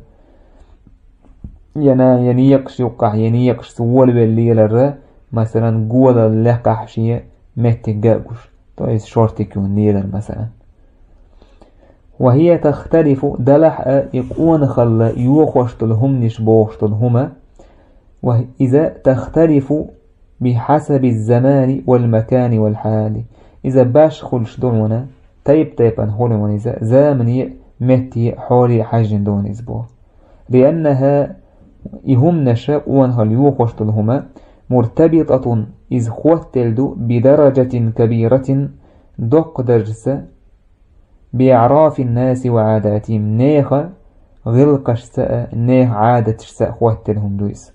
я на-, я некъаш юккъахь, я некъашца волавелла лелар, масалан, голал лаьхкъахь шен меттиг гуш, то есть шортик юн лелар, масалан. وهي تختلف, делахь а и къонахалла йохош долу хӀуманаш бохуш долу хӀума, ва иза تختلف بحسب الزمان والمكان والحال. Иза башха хуьлуш ду хьуна, тайп-тайпана хуьлу хьуна иза, замане а, метте а, хьоле а хьаьжжина ду хьуна иза боху. لأنها, и хӀуманаша, къонахалла йохош долу хӀума, مرتبطة, иза хоттаделла ду, بدرجة كبيرة, доккха даржаца, بأعراف الناس وعاداتهم, нехан гӀиллакхашца а, нехан Ӏадаташца а хоттаделла хӀума ду иза.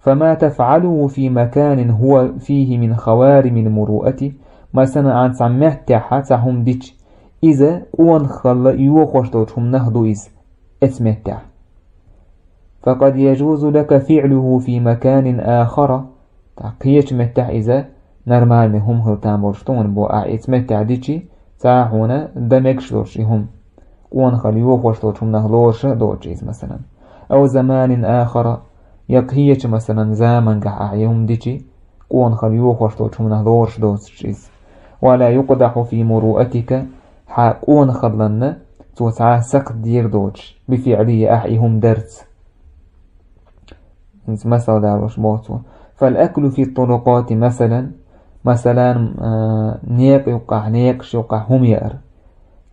فما تفعله في مكان هو فيه من خوارم المروءة, масалан, ахьа цхьа меттехь цхьа хӀума дича, иза къонахалла йохош долчу хӀуманах ду иза, эца меттехь. فقد يجوز لك فعله في مكان آخر, тӀаккха кхечу меттехь иза нормальный хӀума хила там болуш ду хьуна боху, ахьа эца меттехь дичи, цхьа хьуна дан мегаш долуш и хӀума. Къонахалла йохош долчу хӀуманах лоруш а доцуш иза, масалан. أو زمان آخر, я кхечу, масалан, замангахь ахьа и хӀума дичи, къонахалла йохош долчу хӀуманах лоруш доцуш иза. ولا يقدح في مروءتك, хьан къонахалланна цо цхьа сакхт дийр доцуш, بفعله, ахьа и хӀума дарца. ХӀинца масал далош боху цо. فالأكل في الطرقات مثلا, масалан, а, некъа юккъахь, некъаш юккъахь хӀума яар,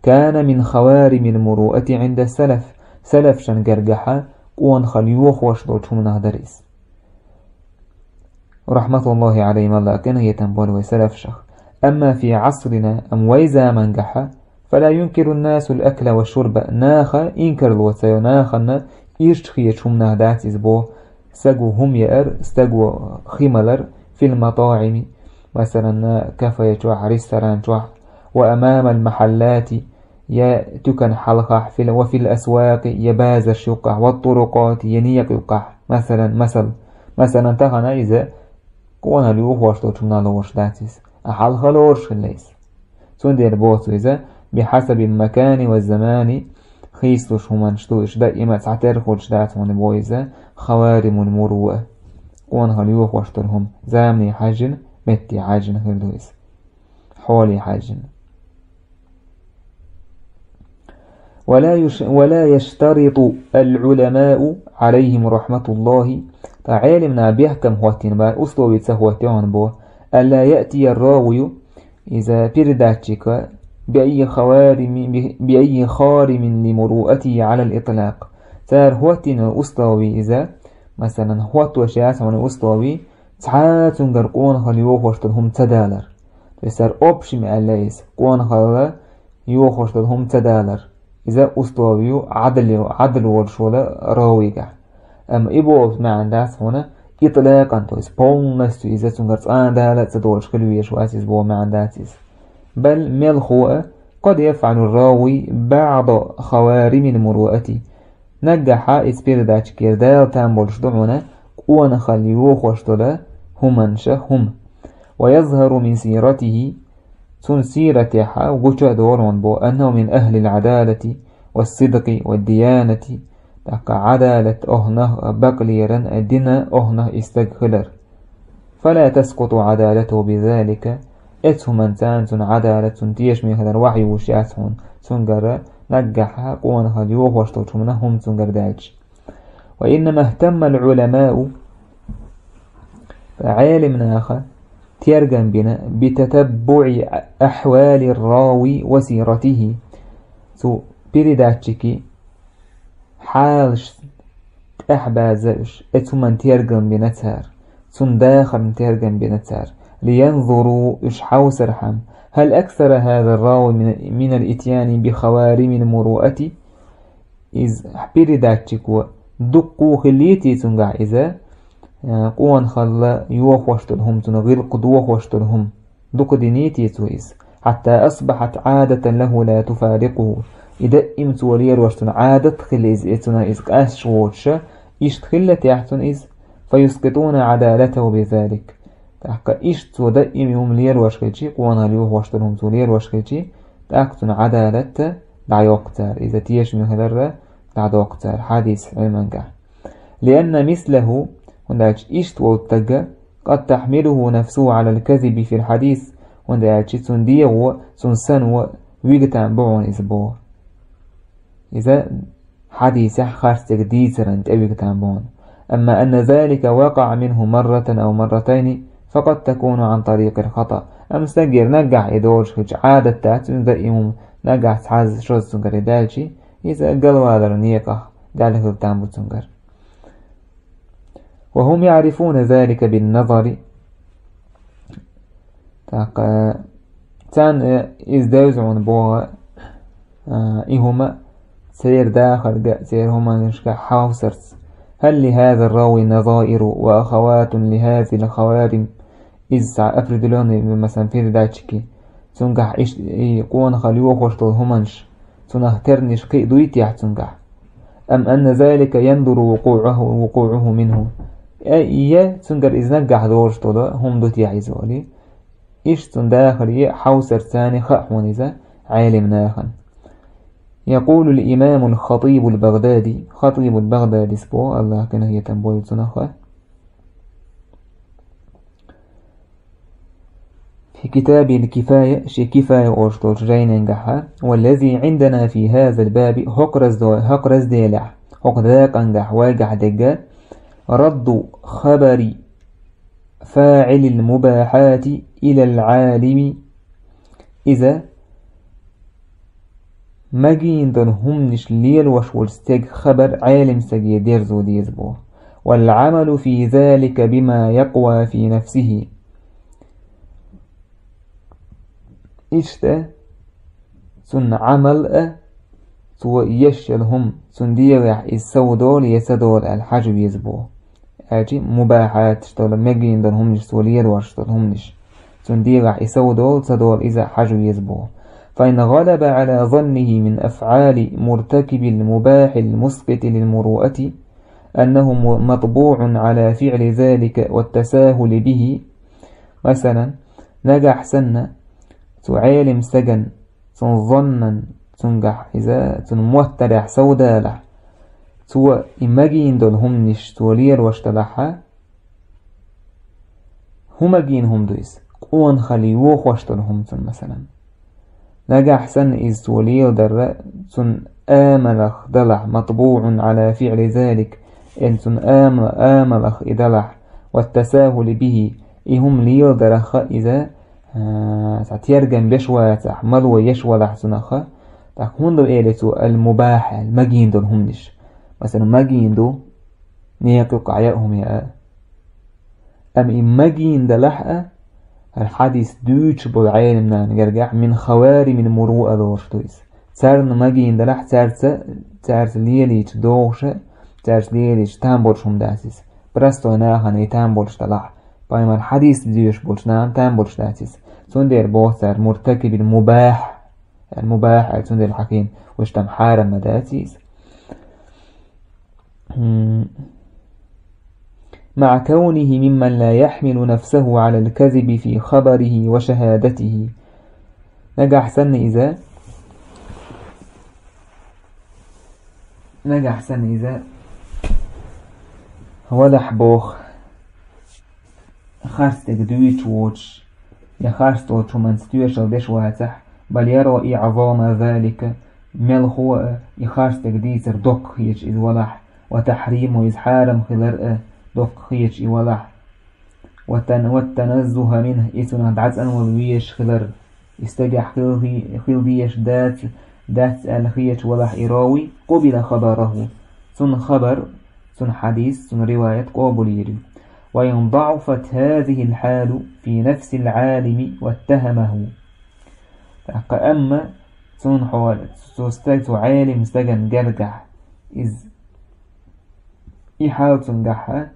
كان من خوارم المروءة عند السلف, салафшан гергахьа къонахалла йохош долчу хӀуманах дара иза. رحمة الله عليهم, Аллах къинхетам бойла вай салафшах. أما في عصرنا, амма вай замангахьа, فلا ينكر الناس الأكل والشرب, наха инкарло ца йо, нахана ирча хеташ хӀуманах дац иза боху, стаго хӀума яар, стаго хи малар, في المطاعم, масалан, кафе чохь, ресторан чохь, وأمام المحلات, я туькан хьалхахь, في ال-, وفي الأسواق, я базарш юккъахь, والطرقات, я некъа юккъахь, масалан, масал. Масалан, тахана иза къонахалла йохош долчу хӀуманах лоруш дац иза, а хьалха лоруш хилла иза. Цундела боху цо иза, بحسب المكان والزمان, хийцалуш хӀуманаш ду уьш, даима цхьатерра хуьлуш дац хьуна боху иза, خوارم المروءة. Къонахалла йохош долу хӀума, замане хьаьжжина, метте хьаьжжина хир ду иза. Хьоле хьаьжжина. ولا يش-, ولا يشترط العلماء عليهم رحمة الله, ткъа Ӏелимна бехкам хӀоттийна бара, условие ца хӀоттийна боху, ألا يأتي الراوي, иза передатчика, بأي خوارم, بأي خارم لمروءته على الإطلاق. Цара хӀоттийна условие иза, масалан, хӀоттош яц хьуна условие, цхьа цуьнгара къонахалла йохош долу хӀума ца далар. То есть цара общими аьлла иза, къонахалла йохош долу хӀума ца далар. Иза условие ю Ӏадал, Ӏадал волуш волу равигахь. Амма и боху маьӀна дац хьуна итлакъан, то есть полностью иза цуьнгара цкъа а дала а ца долуш хила везаш вац иза боху маьӀна дац иза. بل, мелхо а, قد يفعل الراوي بعض خوارم المروءة. Наггахьа иза передатчикера дала там болуш ду хьуна къонахалла йохош долу хӀуманаш а хӀума. ويظهر من سيرته, цуьнан сиратехьа гучу а долу хьуна боху, أنه من أهل العدالة والصدق والديانة, ТӀаккха Ӏадалат оха нах бакълеран дина оха нах и стаг хилар. فلا تسقط عدالته بذلك. Эцу хӀуманца цун Ӏадалат, цун тешаме хилар вахьа ювш яц хьуна, цунгара наггахьа къонахалла йохош долчу хӀуманах хӀума цунгара даьлча. وإنما اهتم العلماء, Ӏелим наха тергам бина, بتتبع أحوال الراوي وسيرته. Цу передатчике хьалаш тӀехь база уьш, эцу хӀуман тергам бина цара, цун дахарна тергам бина цара. لينظروا, уьш хьовсархьама, هل أكثر هذا الراوي من, من الإتيان بخوارم المروءة. Иза передатчико дуккха хилийти цунгахь иза, э, къонахалла йохош долу хӀума, цунна гӀиллакх дохош долу хӀума дукха динийти цо иза. حتى أصبحت عادة له لا تفارقه. И даим цо лерош цунна Ӏадат хилла иза, и цунна иза къаьсташ воцуша, иштта хилла техь цунна иза. فيسقطون عدالته بذلك. ТӀаккха иштта цо даим и хӀума лерош хилчи, къонахалла йохош долу хӀума цо лерош хилчи, тӀаккха цунна Ӏадалат дӀайоккху цара, иза тешаме хиларра дӀадоккху цара хьадис Ӏилманга. لأن مثله, хӀунда аьлча иштта волу стага, قد تحمله نفسه على الكذب في الحديث, хӀунда аьлча цун дегӀо, цун сано вига там бу хьуна иза боху. Иза хьадисехь харцдерг дийцаран тӀевига там бу хьуна. أما أن ذلك وقع منه مرة أو مرتين فقد تكون عن طريق الخطأ. Амма стагера наггахь и долуш хилча Ӏадат дац, иза даим хӀума наггахь цхьазза шозза цунгара и даьлчи, иза галваларан некъах даьлла хила там бу цунгара. وهم يعرفون ذلك بالنظر. ТӀаккха царна иза девза хьуна боху, а, и хӀума церан дахарга, церан хӀуманашка хьовсарца. هل لهذا الراوي نظائر وأخوات لهذه الخوارم؟ Иза цхьа определённый, масалан, передатчике, цунгахь иштта и къонахалла йохош долу хӀуманаш, цунах тернаш кхин а дуй техь цунгахь? أم أن ذلك يندر وقوعه, وقوعه منه. Э, я цунгара иза наггахь долуш долу хӀума ду техь иза олий? Иштта цунна дахаре хьовсарца царна хаьа хьуна иза Ӏелим нахана. يقول الإمام الخطيب البغدادي, Хатибул Багъдадис боху, Аллах къинхетам бойла цунах, في كتابه الكفاية, шен Кифая олуш долчу жайненгахьа: والذي عندنا في هذا الباب, хӀокху раздо-, хӀокху разделехь, хӀокху дакъангахь, вайгахь дегга, رد خبر فاعل المباحات إلى العالم. Иза магийна долу хӀуманаш лелош волчу стеган хабар Ӏелим стаге дерзо деза боху. والعمل في ذلك بما يقوى في نفسه. Иштта цунна Ӏамал а, цо еш йолу хӀума, цунна дегӀехь иза сов долу я ца долу аьлла хьажа веза боху. Аьлчи мубахьаташ долу, мегийна долу хӀуманаш, цо лелош долу хӀуманаш, цунна дегӀахь и сов долу, ца долу иза хьажа веза боху. فإن غلب على ظنه من أفعال مرتكب المباح المسقط للمروءة أنه م-، مطبوع على فعل ذلك والتساهل به. Масалан, нагахь санна, цу Ӏелим стаган, цун зоннан, цунгахь иза, цун моттарехь сов далахь, цо и магийна долу хӀуманаш цо лелош далахьа, хӀун магийна хӀума ду иза? Къонахалла йохош долу хӀума цун, масалан. Нагахь санна иза цо леладарра, цун амалах далахь, مطبوع على فعل ذلك, эн цун амала-, амалах и далахь, والتساهل به, и хӀума леладарах иза, а, цхьа тергам беш вацахь, мало еш валахь цунах, тӀаккха хӀунда элира цо المباح аьлла, магийна долу хӀуманаш? Масалан, магийна ду, некъа юккъехь яа хӀума яа. Амма и магийна далахь а, хӀара хьадис дуьйцуш болу Ӏелим нана гергахь من خوارم المروءة лоруш ду иза. Царна магийна далахь, цаьрца, цаьрца лелийча догӀуша, цаьрца лелийча там болуш хӀума дац иза. Простой нахана и там болуш далахь, пайхамар хьадис доьшуш болчу нахана там болуш дац иза. Цундела боху цара مرتكب المباح. Яъни мубахь аьлла, цундела хьакийна, уьш там хьарам ма дац иза. مع كونه ممن لا يحمل نفسه على الكذب في خبره وشهادته. Нагахь санна иза Нагахь санна иза валахь боху, харцдерг дуьйцуш воцуш, я харц долчу хӀуманца тоьшалла деш вацахь, бал яра иӀзама залика, мелхо а, и харцдерг дийцар доккха хеташ иза валахь, ва тахьримо, иза хьарам хилар а доккха хеташ и валахь, ва тан-, ва таназзуха минху, и цунах дӀацӀанвала везаш хилар, и стагехь хила, хила дезаш дац, дац аьлла хеташ валахь и равий, къубила хабаруху, цунна хабар, цунна хьадис, цунна риваят къобалйийр ю. Ва ин даӀуфат хазихил хьалу фи нафсил Ӏалими ваттахамаху. ТӀаккха амма цунна хьола, цу стаг-, цу Ӏелим стаган гергахь иза, и хьал цуьнгахь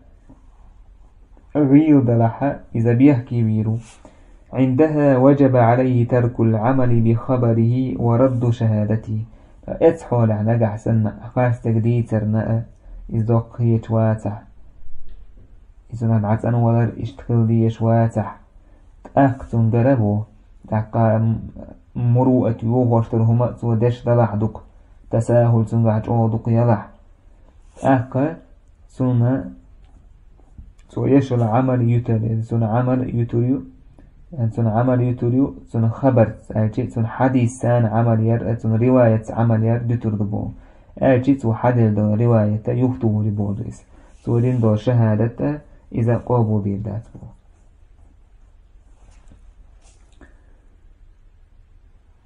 гӀийла далахь, иза бехке вийр ву. Ӏиндаха важаба Ӏалайхи таркул Ӏамали би хабарихи ва радду шахадатихи. Эцу хьолехь нагахь санна харцдерг дийцарна а иза доккха хеташ вацахь, иза цунах дӀацӀанвалар иштта хила дезаш вацахь, тӀаккха цуьнгара бу, тӀаккха м-, муруат йохош долу хӀума а цо деш далахь дукха, тасахул цуьнгахь чӀогӀа дукха ялахь. ТӀаккха цунна цо ешал Ӏамал юьтур ю, цунна Ӏамал юьтур ю, цунна Ӏамал юьтур ю, цунна хабарца, аьлчи, цунна хьадисца Ӏамал яр а, цунна риваятца Ӏамал яр дуьтур ду боху. Аьлчи, цо хьаделла долу риваят а юхатухур ю боху иза. Цо дина долу шахадат а иза къобалдийр дац боху.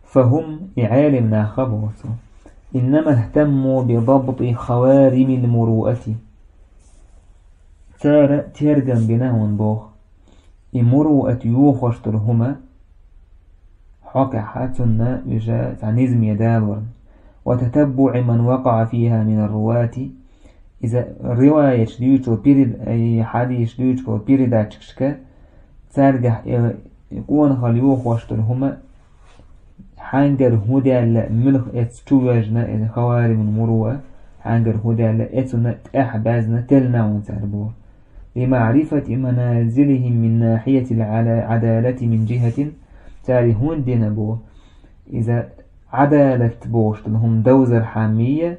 Фахум, и Ӏелим нах а боху цо. Иннама ихтамму би дабти хаваримил муруати. Цара тергам бина хьуна боху. И муруат йохош долу хӀума хьокъехь цунна уьш цхьа низаме далорна. Ва татаббуӀи ман вакъаӀа фиха минар рувати. Иза риваяташ дуьйцу перед-, и хьадисаш дуьйцу передатчикашка, цаьргахь и, и къонахалла йохош долу хӀума, хьаьнгара хӀун даьлла, муьлха эцна чу вежна, и хаваримул муруа, хьаьнгара хӀун даьлла, эцунна тӀаьхьа баьзна теллина хьуна цара боху. Лимаърифати маназилихим мин нахьиятил Ӏала-, Ӏадалати мин жихатин, цара хӀунда дина боху, иза Ӏадалат бохуш долу хӀума довзархьама,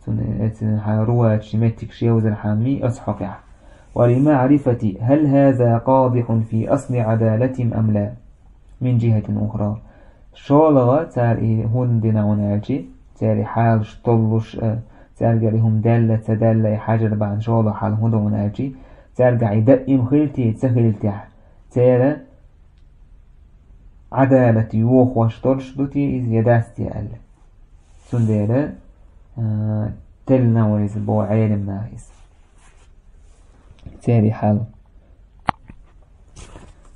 цуьнан, цуьнан хьан руачийн меттигаш йовзархьама оцу хьокъехь. Ва лимаърифати, хӀал хаза къадихьун фи асли Ӏадалатихим ам ла, мин жихатин ухра. ШолгӀа цара и хӀунда дина хьуна аьлчи, церан хьалаш толлуш а, цаьргара и хӀума даьлла, ца даьлла, и хьажар бахьана шолгӀа хьал хӀун ду хьуна аьлчи, цаьргахь и даим хилти, ца хилтехь, церан Ӏадалат йохош долуш ду те иза я дац те аьлла. Цундела, а, теллина ву иза боху Ӏелим наха иза. Церан хьал.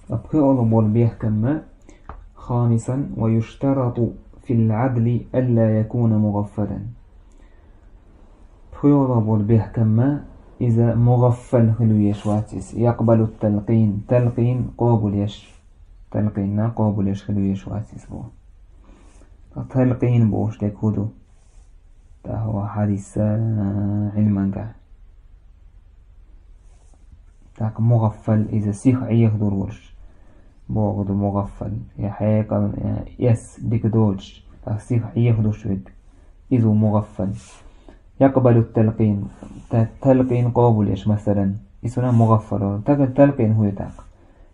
Ткъа пхоьалгӀа болу бехкамма, خامسا ويشترط في العدل ألا يكون مغفلا. ПхоьалгӀа болу бехкамма, иза мугӀаффал хила везаш вац иза. Якъбалу талкъин, талкъин къобалъеш. Талкъинна къобалъеш хила везаш вац иза боху. Талкъин бохуш дерг хӀун ду? ТӀаккха хьадис, а, Ӏилманга. ТӀаккха мугӀаффал, иза сиха Ӏехадур волуш боху ду мугӀаффал. Я хьекъал, я эс дика доцуш, тӀаккха сиха Ӏехадуш верг. Иза ву мугӀаффал. Якъбалу талкъин. Та-, талкъин къобалъеш, масалан. Иза ву мугӀаффал. Таган талкъин хӀун ю тӀаккха?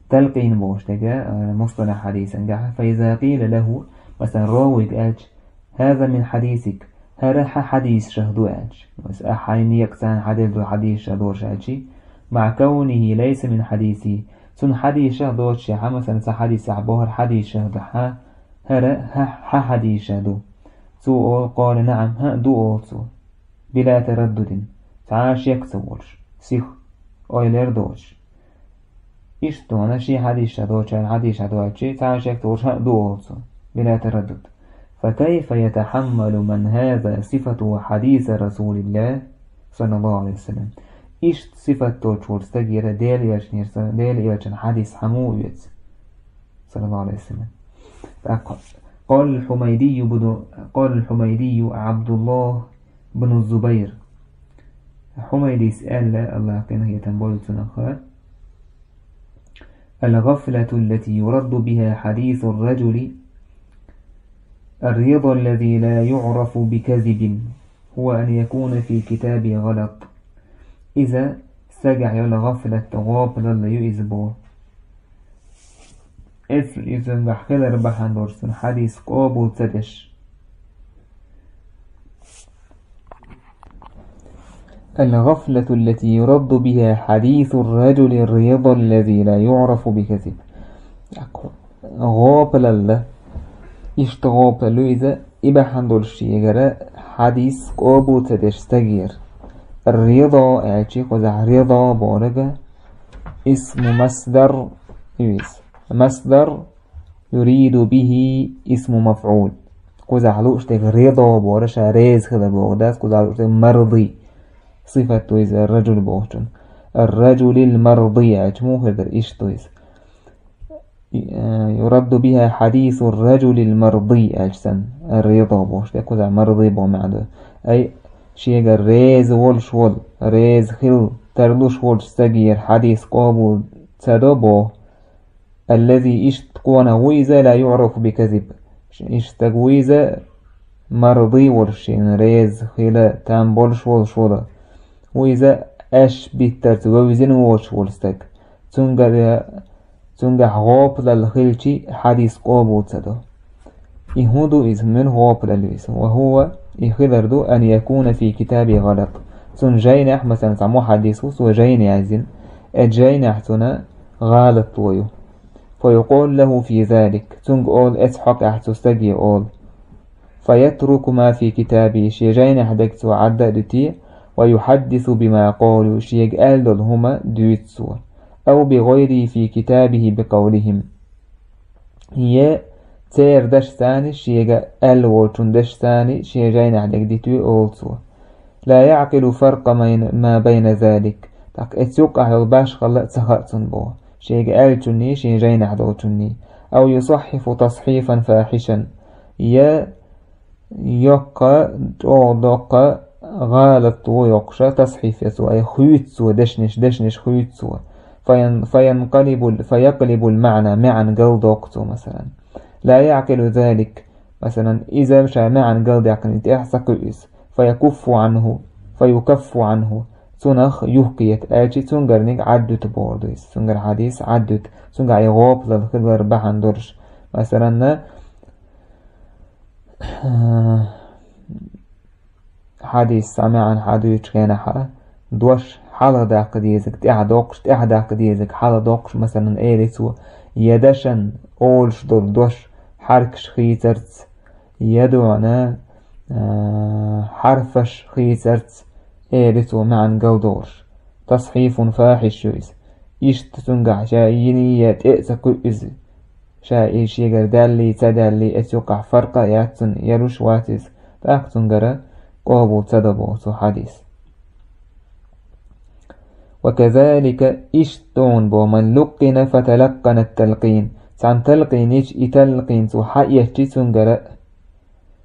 Талкъин бохуш дерг, а, мусталахь хьадисангахь. Фа иза къила лаху, масалан, ровига аьлча, хаза мин хьадисик, хӀара хьан хьадисашах ду аьлча. Масалан, ахь хьайн некъ царна хьаделла долу хьадисашах доцуш аьлчи, маӀа кавнихи лайса мин хьадисихи. Цунна хьадисашах доцуш, хьан, масалан, цхьа хьадис ахь бохура хьадисашах ду, хьан, хӀара хьан, хьан хьадисашах ду. Цо олу, къала наӀам, хӀаъ, ду олу цо. Била тараддудин, цхьа а шек ца волуш, сиха, ойла а доцуш. Иштта ду хьуна шен хьадисашах доцучарна хьадисашах ду аьлчи, цхьа а шек ца волуш, хӀаъ, ду олу цо. Била тараддуд. Фа кайфа ятахьаммалу ман хаза сифатуху хьадиса Расулиллах, саллаллаху Ӏалайхи ва саллам. Иштта сифат долчу волчу стагера Делан элчанера, Делан элчан хьадис хьан муха оьцу? Саллаллаху Ӏалайхи ва саллам. ТӀаккха, къала Хьумайдийю бну, къала Хьумайдийю Ӏабдуллах бну Зубайр. Хьумайдис аьлла, Аллах къинхетам бойла цунах: الغفلة التي يرد بها حديث الرجل الرضا الذي لا يعرف بكذب. هو أن يكون في كتابي غلط. Иза сагахь йолу гӀафлат, гӀопалалла ю иза боху. Эцу иза цуьнгахь хилар бахьана долуш цуьнан хьадис къобал ца деш. الغفلة التي يرد بها حديث الرجل الرضا الذي لا يعرف بكذب. ГӀопалалла, иштта гӀопалалла ю иза, и бахьана долуш шегара хьадис къобал ца деш стагера. Ар-ридо аьлчи, кхузахь ридо бохург исму масдар ю иза. Масдар юриду бихи исму мафӀул. Кхузахь лууш дерг ридо бохург ша реза хила боху дац, кхузахь лууш дерг марди. Сифат ву иза ар-раджул бохучун. Ар-раджулил марди аьлча муха хир дара, иштта ву иза. Э, юрадду биха хьадису ар-раджулил марди аьлча санна, ар-ридо бохуш дерг кхузахь марди боху маьӀна ду. Ай, шега реза волуш волу, реза хила тарлуш волчу стагера хьадис къобал ца до боху. Аллази, иштта къонах ву иза, ла юърафу биказиб. Иштта стаг ву иза, марди волуш, шена реза хила там болуш волуш волу. Ву иза аш биттарца вевзина воцуш волу стаг. Цуьнгара, цуьнгахь гӀопалалла хилчи, хьадис къобал ца до. И хӀун ду иза, муьлха гӀопалалла ю иза? Ва хӀува, и хилар ду, ан якуна фи китаби гӀалат. Цуьнан жайнехь, масалан, цхьа мухьаддис ву, цо жайна яздина, и жайнехь цуьнан гӀалат ло ю. Фа юкъолу лаху фи залик. Цуьнга олу, эцу хьокъехь цу стаге олу. Фа ятрукума фи китаби, шен жайнехь дерг цо Ӏадда а дуьтий, ва юхьаддису бима къолу, шега аьлла долу хӀума дуьйцу цо. Ау би гӀайри фи китабихи би къавлихим. Я церан дашца, шега аьлла волчун дашца шен жайнехь дерг дитуьй олу цо. Ла яъкъилу фаркъа майн-, ма байна залик. ТӀаккха эцу юккъахь йолу башхалла а ца хаьа цунна боху. Шега аьллачунний, шен жайнахь долчунний. Ау юсаххьифу тасхьифан фахьишан. Я йоккха, чӀогӀа доккха гӀалат ву йоккхуша, тасхьиф я цо, ай хуьйцу цо, дешнаш, дешнаш хуьйцу цо. Фаян-, фаянкъалибул, фаякълибул маъна, маьӀна галдоккху цо, масалан. Ла яъкъилу залик. Масалан, иза ша маьӀна галдаьккхина, тӀехь ца кхуьу иза. Фаякуффу Ӏанху, фаюкаффу Ӏанху. Цунах юхкхета, аьлчи цуьнгарниг Ӏаддуьту бохург ду иза. Цуьнгара хьадис Ӏаддуьту. Цуьнгахь и гӀопалалла хилар бахьана долуш. Масалан, хьадис цхьа маьӀна хьадуьйцучу хенахь, дош хьалха даккха дезиг тӀехь доккхуш, тӀехь даккха дезиг хьалха доккхуш, масалан, эли цо, я дашан олуш долу дош хьаркаш хийцарца, я дуьхьал, а, хьарфаш хийцарца, эли цо маьӀна галдолуш. Тасхьифун фахьиш ю иза. Иштта цуьнгахь ша йиний я тӀе а ца кхуьу иза. Ша и шегара даьллий, ца даьллий, эцу юккъахь фаркъа а яц цунна, ялуш вац иза. ТӀаккха цуьнгара къобал ца до боху цо хьадис. Ва казалика, иштта ду хьуна боху, ман луккъина фаталаккъана талкъин. Цхьана талкъин йича, и талкъин цо хьаэцчи цуьнгара а.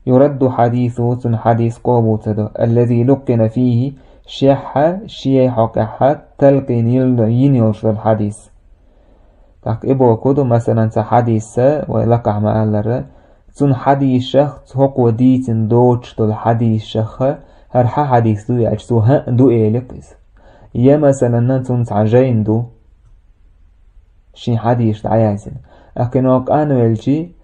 Юрадду хьадису, цуьнан хьадис къобал ца до. Аллази луккъина фихи, шехьа, шен хьокъехьа талкъин йил-, йина йолуш долу хьадис. ТӀаккха и бохург ду, масалан, цхьа хьадис, вай лакхахь ма-аллара, цуьнан хьадисех, хӀокхо дийцина доцуш долу хьадисех, хӀара хьан хьадис ду аьлча, цо хӀаъ ду элира иза. Я, масалан, цуьнан цхьа жайна ду, шен хьадисаш дӀаяздина. Ахь кхин къанвелчи,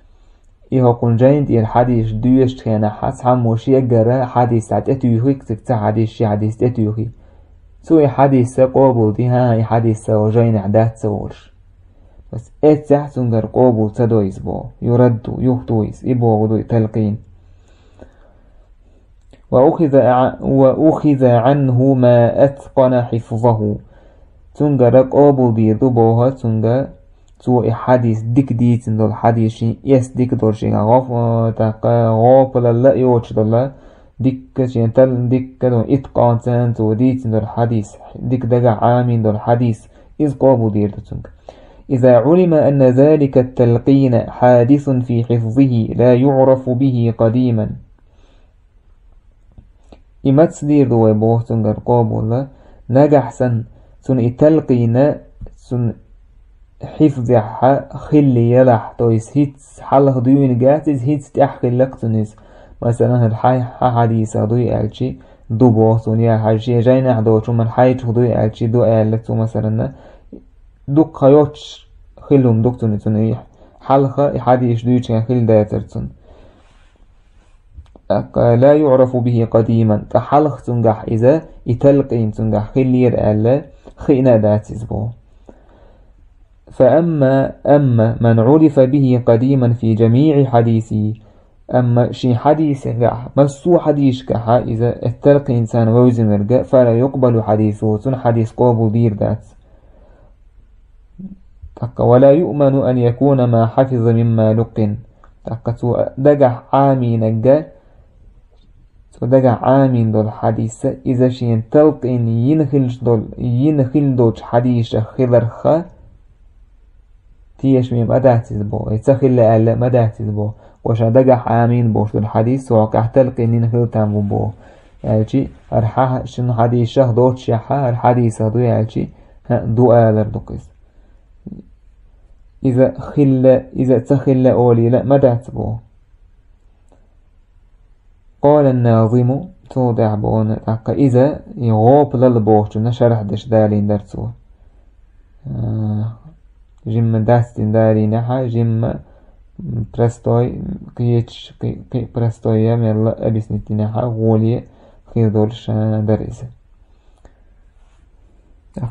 и хӀокхунна жайна тӀера хьадисаш доьшучу хенахь, цхьаммо шегара хьадис дӀа тӀетуьйхи, цига цхьа хьадис, ши хьадис тӀетуьйхи. Цо и хьадис къобал ди, хӀан, и хьадис хӀокху жайнехь дац ца олуш. Бес эццехь цуьнгара къобал ца до иза боху. Юрадду, юхату иза, и бохург ду и талкъин. Ва ухиза а-, ва ухиза Ӏанху ма аткъана хьифзаху. Цуьнгара къобал дийр ду боху, цуьнга цо и хьадис дика дийцина долу, хьадис шен эс дика долу, шен гӀоф-, тӀаккха гӀопалалла а йоцуш долу, дикка шен тал-, дикка долу иткъанца цо дийцина долу хьадис, дика дагахь Ӏамийна долу хьадис, иза къобал дийр ду цуьнга. Иза Ӏулима анна залика талкъина хьадисун фи хьифзихи ла юърафу бихи къадиман. И маца дийр ду вай боху цуьнгара къобалла, нагахь санна цунна и талкъина цунна хьифзехьа хилла елахь, то есть хӀинца хьалха дуьйна гац иза, хӀинца тӀехь хиллакх цунна иза. Масалан, хӀара хьай-, хьа хьадисах дуй аьлчи, ду боху цунна, я хьажа шен жайнахь долчу хӀуманна хьайчух дуй аьлчи, ду аьлла цо, масалан, дуккха йоцуш хилла хӀума ду цунна, цунна и хьалха и хьадисаш дуьйцучу хенахь хилла дацара цунна. ТӀаккха لا يعرف به قديما, ткъа хьалха цуьнгахь иза, и талкъин цуьнгахь хиллера аьлла, хиъна а дац иза боху. فأما، أما من عرف به قديما في جميع حديثه, амма шен хьадисехь, массо а хьадисашкахь иза талкъин царна вевзина верг, فلا يقبل حديثه, цуьнан хьадис къобал дийр дац. ТӀаккха ولا يؤمن أن يكون ما حفظ مما لقن. ТӀаккха цо дагахь Ӏамийнарг, цо дагахь Ӏамийна долу хьадис, иза шена талкъин йина хилча долу, йина хилла долчу хьадисех хиларх тешаме ма дац иза боху, и ца хилла аьлла ма дац иза боху. Кхо ша дагахь Ӏамийна бохуш долу хьадис, цо хьокъехь талкъин йина хила там ву боху. Аьлчи, хӀара хьа-, шуна хьадисех доцуш яхьа, хӀара хьадисах дуй аьлчи, хӀаъ, ду алар ду-кх иза. Иза хилла, иза ца хилла олийла ма дац боху. قال الناظم, цул тӀаьхьа боху, тӀаккха иза, и гӀопалалла бохучунна шархь деш далийна дара цо. А, жимма дастина далийнехьа, жимма, м, простой, кхечаш, кхи-, кхи-, простой я мелла объяснить динехьа, гӀоле хир долуш, а, дара иза.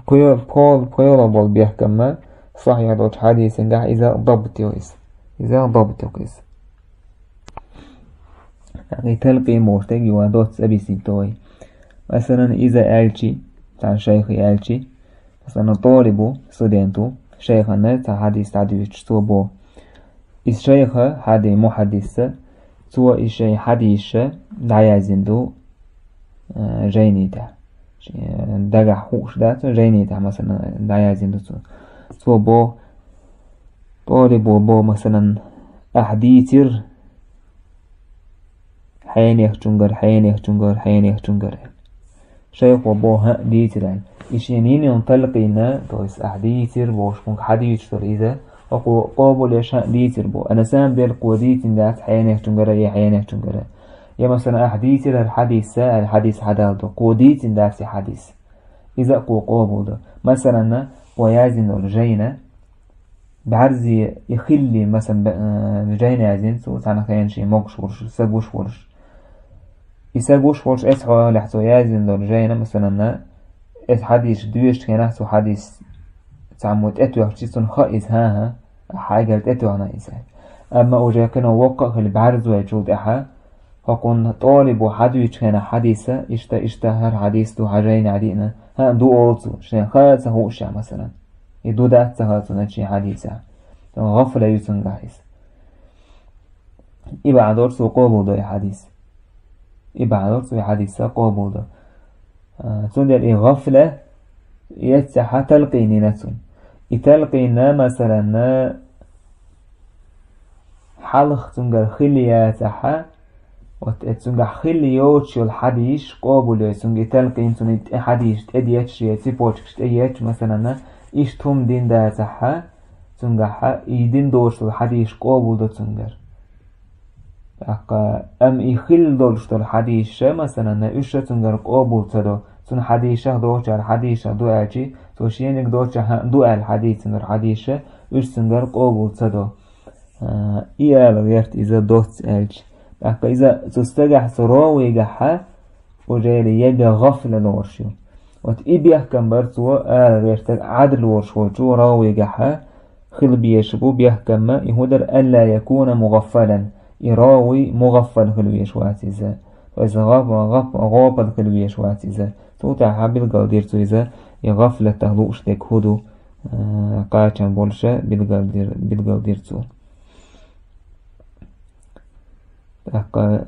Кхо-, пхо-, пхоьалгӀа болу бехкамма, сахьихь долчу хьадисангахь иза дабт йо иза. Иза дабт йо иза. И талкъин бохуш дерг юха доцца объяснить до вай. Масалан, иза аьлчи, цхьана шайхи аьлчи, масалан, толибу, студенту, шайхана цхьа хьадис дӀадуьйцуш цо бо. Иза шайха, хьади мухьаддиса, цо и шайн хьадисша дӀаяздина ду, а, жайни тӀехь. Шен дагахь хууш дац, жайни тӀехь, масалан, дӀаяздина ду цо. Цо бо, толибо бо, масалан, ахь дийцира хьенехчунгара, хьенехчунгара, хьенехчунгара. Шайхо бо, хӀаъ, дийцира аьлла. И шен йинан талкъина, то есть ахь дийцира бохуш, хӀунга хьадийцуш дара иза, хӀокхо къобалъеш хӀаъ дийцира бо. Ана сам бел кхо дийцина дац хьенехчунгара я хьенехчунгара. Я, масалан, ахь дийцира хӀара хьадисса, аьлла хьадис хьадалла ду. Кхо дийцина дац и хьадис. Иза а кхо къобал ду. Масалан, кхо яздина долу жайна, бӀарзе и хилли, масалан, б-, э, жайна яздина цо, цхьана хенан шен могуш волуш, са гуш волуш. И са гуш волуш, эцхьолехь цо яздина долу жайна, масалан, эс хьадис доьшучу хенахь цо хьадис цхьаммо тӀетоьхчи, цунна хаьа иза, хӀан-хӀа, хьайгара тӀетоьхна иза. Амма уже кхино воккха а хилла бӀарзвайчул тӀаьхьа, хӀокхунна толибо хьадуьйчу хенахь хьадиса, иштта, иштта хӀара хьадис ду хьан жайна диъна, хӀаъ, ду олу цо, шен ха а ца хууш, масалан. И ду дац ца хаьа цунна шен хьадисехь. ГӀафла ю цуьнгахь иза. И бахьана долуш цо къобал до и хьадис. И бахьана долуш цо и хьадис къобал до. А, цундела и гӀафла эццахьа талкъин йина цунна. И талкъин, масалан, хьалха цуьнгара хилла яцахьа, вот, э, цуьнгахь хилла йоцуш йолу хьадисаш къобал йой цуьнга, и талкъин цунна и тӀе хьадисаш тӀедетташ, я цепочкаш тӀеетташ, масалан, иштта хӀума дина дацахьа, цуьнгахьа и дина доцуш долу хьадисаш къобал до цуьнгара. ТӀаккха, амма и хилла долуш долу хьадисаш, масалан, уьш а цуьнгара къобал ца до, цуьнан хьадисах доцуш, хӀара хьадисах ду аьлчи, цо шениг доцуш, хӀаъ, ду аьлла хьадийцина долу хьадисаш, уьш цуьнгара къобал ца до. А, и ала гӀерта иза доцца аьлча. ТӀаккха иза цу стагахь, цу ровигахьа, уже яга гӀафла лоруш ю. Вот и бехкам бар цо ала гӀертаг Ӏадл волуш волчу ровигахьа хила безаш бу бехкамма, и хӀун дара, ألا يكون مغفلا. И рови мугӀаффал хила везаш вац иза. То есть гӀап-, гӀап-, гӀопал хила везаш вац иза. Цул тӀаьхьа билгалдира цо иза, и гӀафлатах лууш дерг хӀун ду, а, кхачам болуша билгалдир-, билгалдира цо. ТӀаккха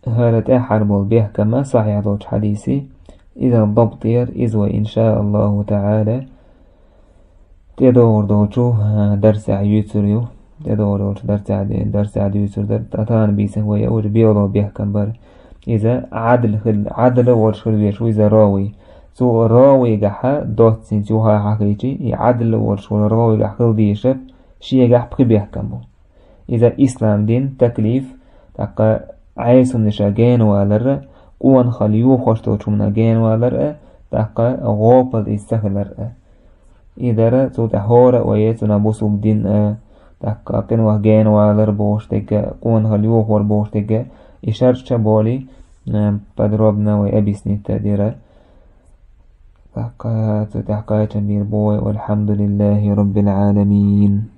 хӀара тӀаьххьара болу бехкамма сахьихь долчу хьадиси, иза дабтера, иза вай, иншааллаху таӀала, тӀедогӀур долчу, а, дарсехь юьйцур ю. ТӀедогӀур долчу дарсехь, дарсехь дуьйцур дара. Ткъа тахана бийсанга вай уже бегӀло бехкам бара. Иза Ӏадл хил-, Ӏадл волуш хила везаш ву иза рови. Цу ровигахьа доццинца юха хьахийчи, и Ӏадл волуш волу ровигахь хила дийшаб, шегахь пхи бехкам бу. Иза ислам дин, таклиф, тӀаккха Ӏеса хӀуманаш гена валар а, къонахалла йохош долча хӀуманах гена валар а, тӀаккха гӀопал из ца хилар а. И дар, цул тӀехьагӀа вай цунах бусалба дин а, тӀаккха къинойх гена валар бохаш дерг а, къонахалла йохор бохаш дерг а, и шарч а болий, э, подробно вай объяснить дир. ТӀаккха цул тӀехьагӀа кхачам бийр бу вай. والحمد لله رب العالمين.